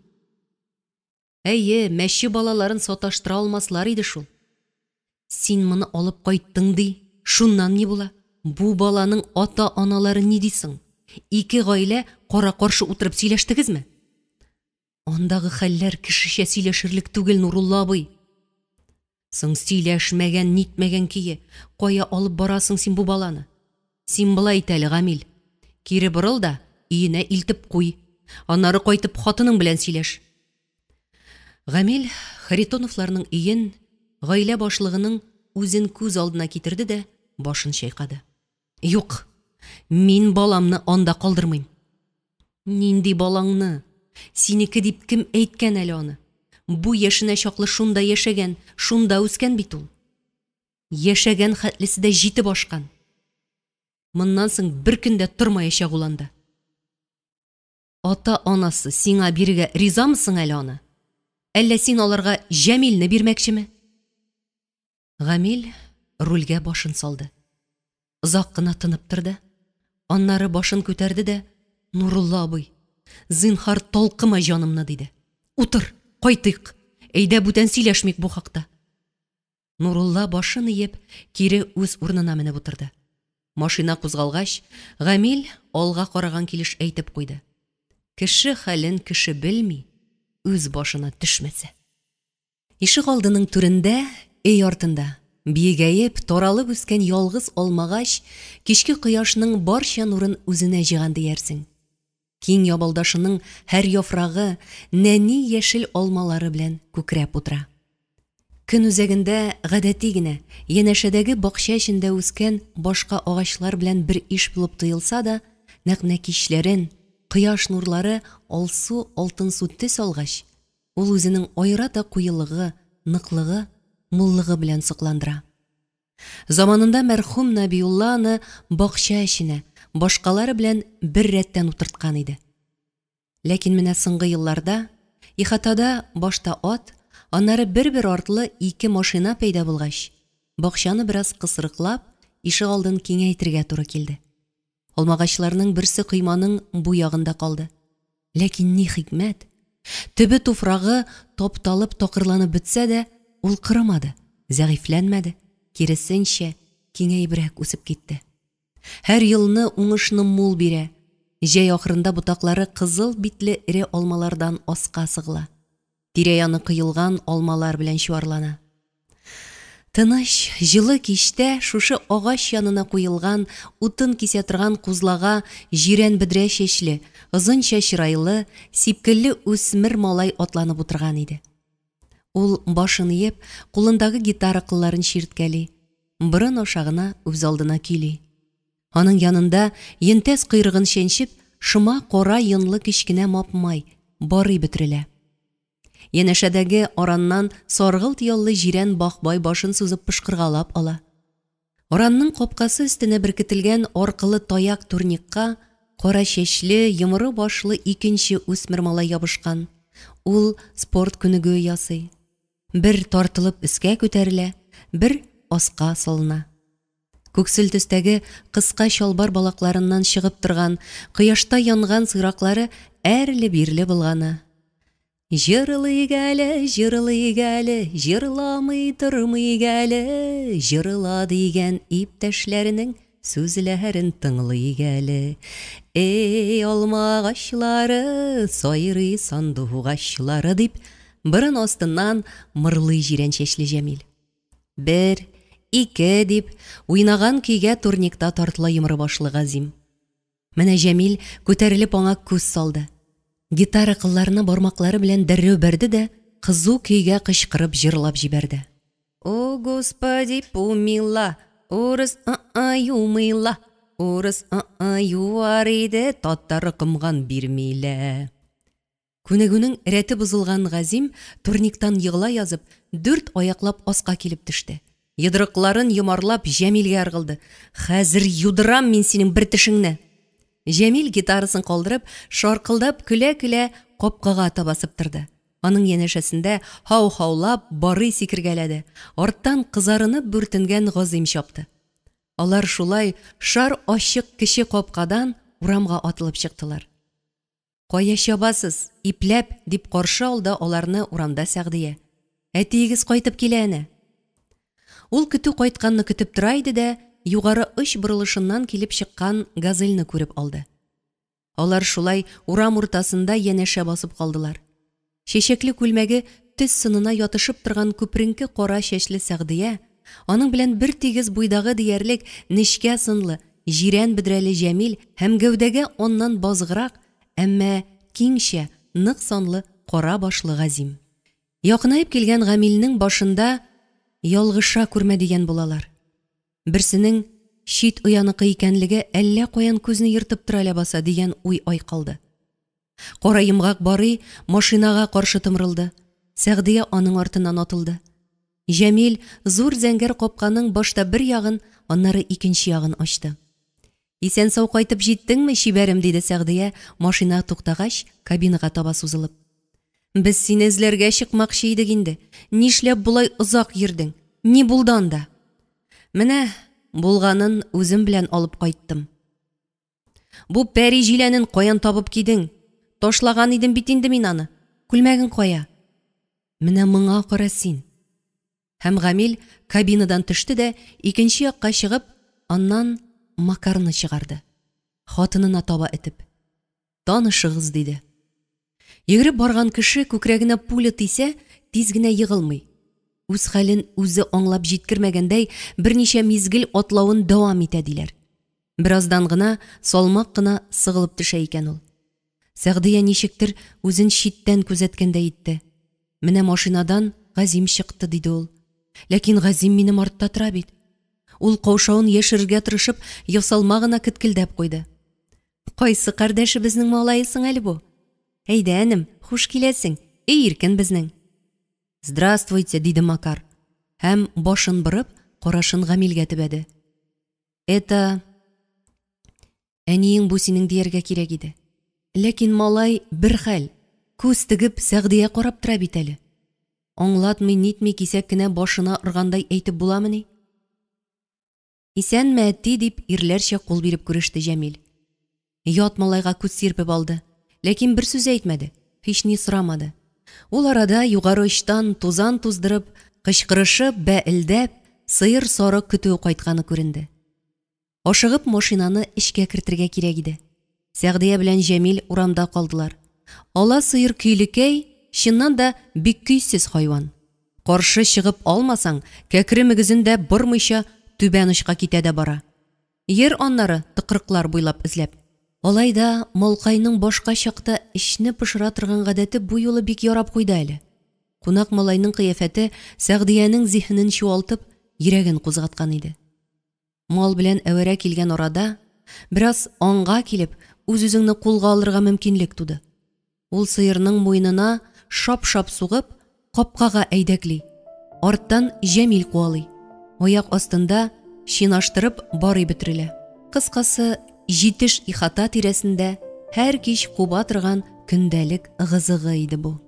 Әйе, мәче балаларын саташтыра алмаслар иде шул. Син моны алып кайттың ди, шуннан ни була? Бу баланың ата-аналары ни ди соң? Ике гаилә кара-каршы утырып сөйләштегезме? Андагы хәлләр кешечә сөйләшерлек түгел, Нурулла абый. Соң сөйләшмәгән, нитмәгән көе, кая алып барасың син бу баланы? Син болай ит әле, Гамил. Кире борыл да, өенә илтеп куй. Аннары кайтып хатының белән сөйләш. Гамил Харитоновларның өен, гаилә башлыгының үзен күз алдына китерде дә башын чайкады. Юк, мин баламны анда калдырмыйм. Нинди балаңны? Синеке дип кем әйткән әле аны? Бу яшенә чаклы шунда яшәгән, шунда үскән бит ул. Яшәгән хәтлесе дә җитеп ашкан. Моннан соң бер көн дә тормаячак ул анда. Ата-анасы сиңа бирергә ризамы соң әле аны? Әллә син аларга Җәмилне бирмәкчеме? Гамил рульгә башын салды. Озак кына тынып торды. Аннары башын күтәрде дә, Нурулла абый, зинһар талкыма җанымны, диде. Утыр, кайтыйк. Әйдә бүтән сөйләшмик бу хакта. Нурулла башын иеп, кире үз урынына менеп утырды. Машина кузгалгач, Гамил алга караган килеш әйтеп куйды. Кеше хәлен кеше белми, үз башына төшмәсә. Ишегалдының түрендә, өй артында, биегәеп, таралып үскән ялгыз алмагач кичке кояшның барча нурын үзенә җыйган диярсең. Киң ябалдашының һәр яфрагы нәни яшел алмалары белән күкрәп утыра. Көн үзәгендә гадәти генә, янәшәдәге бакча эчендә үскән башка агачлар белән бер иш булып тоелса да, нәкъ менә кичләрен, кояш нурлары алсу-алтынсу төс алгач, ул үзенең аерата куелыгы, ныклыгы, муллыгы белән сокландыра. Заманында мәрхүм Нәбиулла аны бакча эченә, башкалары белән бер рәттән утырткан иде. Ләкин менә соңгы елларда ихатада башта ат, аннары бер-бер артлы ике машина пәйда булгач, бакчаны бераз кысрыклап, ишегалдын киңәйтергә туры килде. Алмагачларның берсе койманың бу ягында калды. Ләкин ни хикмәт, төбе туфрагы тапталып такырланып бетсә дә, ул корымады, зәгыйфьләнмәде, киресенчә, киңәебрәк үсеп китте. Һәр елны уңышны мул бирә, җәй ахырында ботаклары кызыл битле эре алмалардан аска сыгыла. Тирә-яны коелган алмалар белән чуарлана. Тыныч, җылы кичтә шушы агач янына куелган, утын кисә торган кузлага җирән бөдрә чәчле, озынча чырайлы, сипкелле үсмер малай атланып утырган иде. Ул, башын иеп, кулындагы гитара кылларын чирткәли, борын аша гына үзалдына көйли. Аның янында, йөнтәс койрыгын чәнчеп, шома кара йонлы кечкенә мапмай, Барый бөтерелә. Янәшәдәге араннан саргылт яллы җирән бахбай башын сузып пошкыргалап ала. Аранның капкасы өстенә беркетелгән аркылы таяк турникка кара чәчле, йомры башлы икенче үсмер малай ябышкан. Ул спорт күнегүе ясый. Бер тартылып өскә күтәрелә, бер аска салына. Күксел төстәге кыска чалбар балакларыннан чыгып торган, кояшта янган сыйраклары әрле-бирле болгана. Җырлыйк әле, җырлыйк әле, җырламый тормыйк әле, җырла дигән иптәшләренең сүзләрен тыңлыйк әле. Эй, алмагачлары, сайрый сандугачлары, дип, борын астыннан мырлый җирән чәчле Җәмил. Бер, ике, дип, уйнаган көйгә турникта тартыла йомры башлы Газим. Менә Җәмил күтәрелеп аңа күз салды. Гитара кылларына бармаклары белән дәррәү бәрде дә, кызу көйгә кычкырып җырлап җибәрде. О, Господи, пумила, урыс ы-ы юмыйла, урыс ы-ы юар иде, татар комган бирмилә. Күнегүнең рәте бозылган Газим, турниктан егыла язып, дүрт аяклап аска килеп төште. Йодрыкларын йомарлап, Җәмилгә ыргылды. Хәзер юдырам мин синең бер тешеңне! Җәмил, гитарасын калдырып, шаркылдап көлә-көлә, капкага таба сыптырды. Аның янәшәсендә, һау-һаулап, Барый сикергәләде, арттан кызарынып бүртенгән Газыйм чапты. Алар шулай шар ачык кече капкадан урамга атылып чыктылар. Кая чабасыз, ипләп, дип каршы алды аларны урамда Сәгъдия. Әтиегез кайтып килә әнә. Ул көтү кайтканны көтеп тора иде дә, югары оч борылышыннан килеп чыккан Газельне күреп алды. Алар шулай урам уртасында янәшә басып калдылар. Чәчәкле күлмәге төз сынына ятышып торган күперенке кара чәчле Сәгъдия, аның белән бертигез буйдагы диярлек нечкә сынлы, җирән бөдрәле Җәмил һәм гәүдәгә аннан базыграк, әмма киңчә, нык санлы кара башлы Газим. Якынаеп килгән Гамилнең башында ялгыша күрмә дигән булалар. Берсенең чит ояныкы икәнлеге әллә каян күзне ертып тора ләбаса дигән уй айкалды. Кара йомгак Барый машинага каршы томырылды. Сәгъдия аның артыннан атылды. Җәмил зур зәңгәр капканың башта бер ягын, аннары икенче ягын ачты. Исән-сау кайтып җиттеңме, чибәрем, диде Сәгъдия, машина туктагач, кабинага таба сузылып. Без сине эзләргә чыкмакчы идек инде. Нишләп болай озак йөрдең? Ни булды анда? Менә булганын үзем белән алып кайттым. Бу пәри җиләнен каян табып кидең? Ташлаган идем бит инде мин аны. Күлмәгең кая? Менә моңа кара син. Һәм Гамил кабинадан төште дә, икенче якка чыгып, аннан Макарны чыгарды. Хатынына таба этеп. Танышыгыз, диде. Йөгереп барган кеше күкрәгенә пуля тисә, тиз генә егылмый. Үз хәлен үзе аңлап җиткермәгәндәй, берничә мизгел атлавын дәвам итә, диләр. Бераздан гына, салмак кына сыгылып төшә икән ул. Сәгъдия ничектер үзен читтән күзәткәндәй итте. Менә машинадан Газим чыкты, диде ул. Ләкин Газим минем артта тора бит. Ул каушавын яшерергә тырышып, ясалма гына кеткелдәп куйды. Кайсы кардәшебезнең малае соң әле бу? Әйдә, энем, хуш киләсең, өй иркен безнең. Здравствуйте, диде Макар һәм башын борып, карашын Гамилгә төбәде. Это Әниең бу синең дияргә кирәк иде. Ләкин малай бер хәл, күз тегеп Сәгъдия карап тора бит әле. Аңлатмый-нитми кисәк кенә башына органдай әйтеп буламыни? Исәнме, әти, дип ирләрчә кул биреп күреште Җәмил. Ят малайга күз сирпеп алды, ләкин бер сүз әйтмәде, һични сорамады. Ул арада югары очтан тузан туздырып, кычкырышып, бәэлдәп, сыер-сарык көтүе кайтканы күренде. Ашыгып машинаны эчкә кертергә кирәк иде. Сәгъдия белән Җәмил урамда калдылар. Ала сыер көйлекәй, чыннан да бик көйсез хайван. Каршы чыгып алмасаң, кәкре мөгезен дә бормыйча түбән очка китә дә бара. Йөр аннары тыкрыклар буйлап эзләп. Алай да малкайның башка чакта эчне пошыра торган гадәте бу юлы бик ярап куйды әле. Кунак малайның кыяфәте Сәгъдиянең зиһенен чуалтып, йөрәген кузгаткан иде. Мал белән әвәрә килгән арада, бераз аңга килеп, үз-үзеңне кулга алырга мөмкинлек туды. Ул сыерның муенына шап-шап сугып, капкага әйдәкли. Арттан Җәмил куалый. Аяк астында чинаштырып Барый бөтерелә. Кыскасы, җитеш ихата тирәсендә һәр кич куба торган көндәлек ыгы-зыгы иде бу.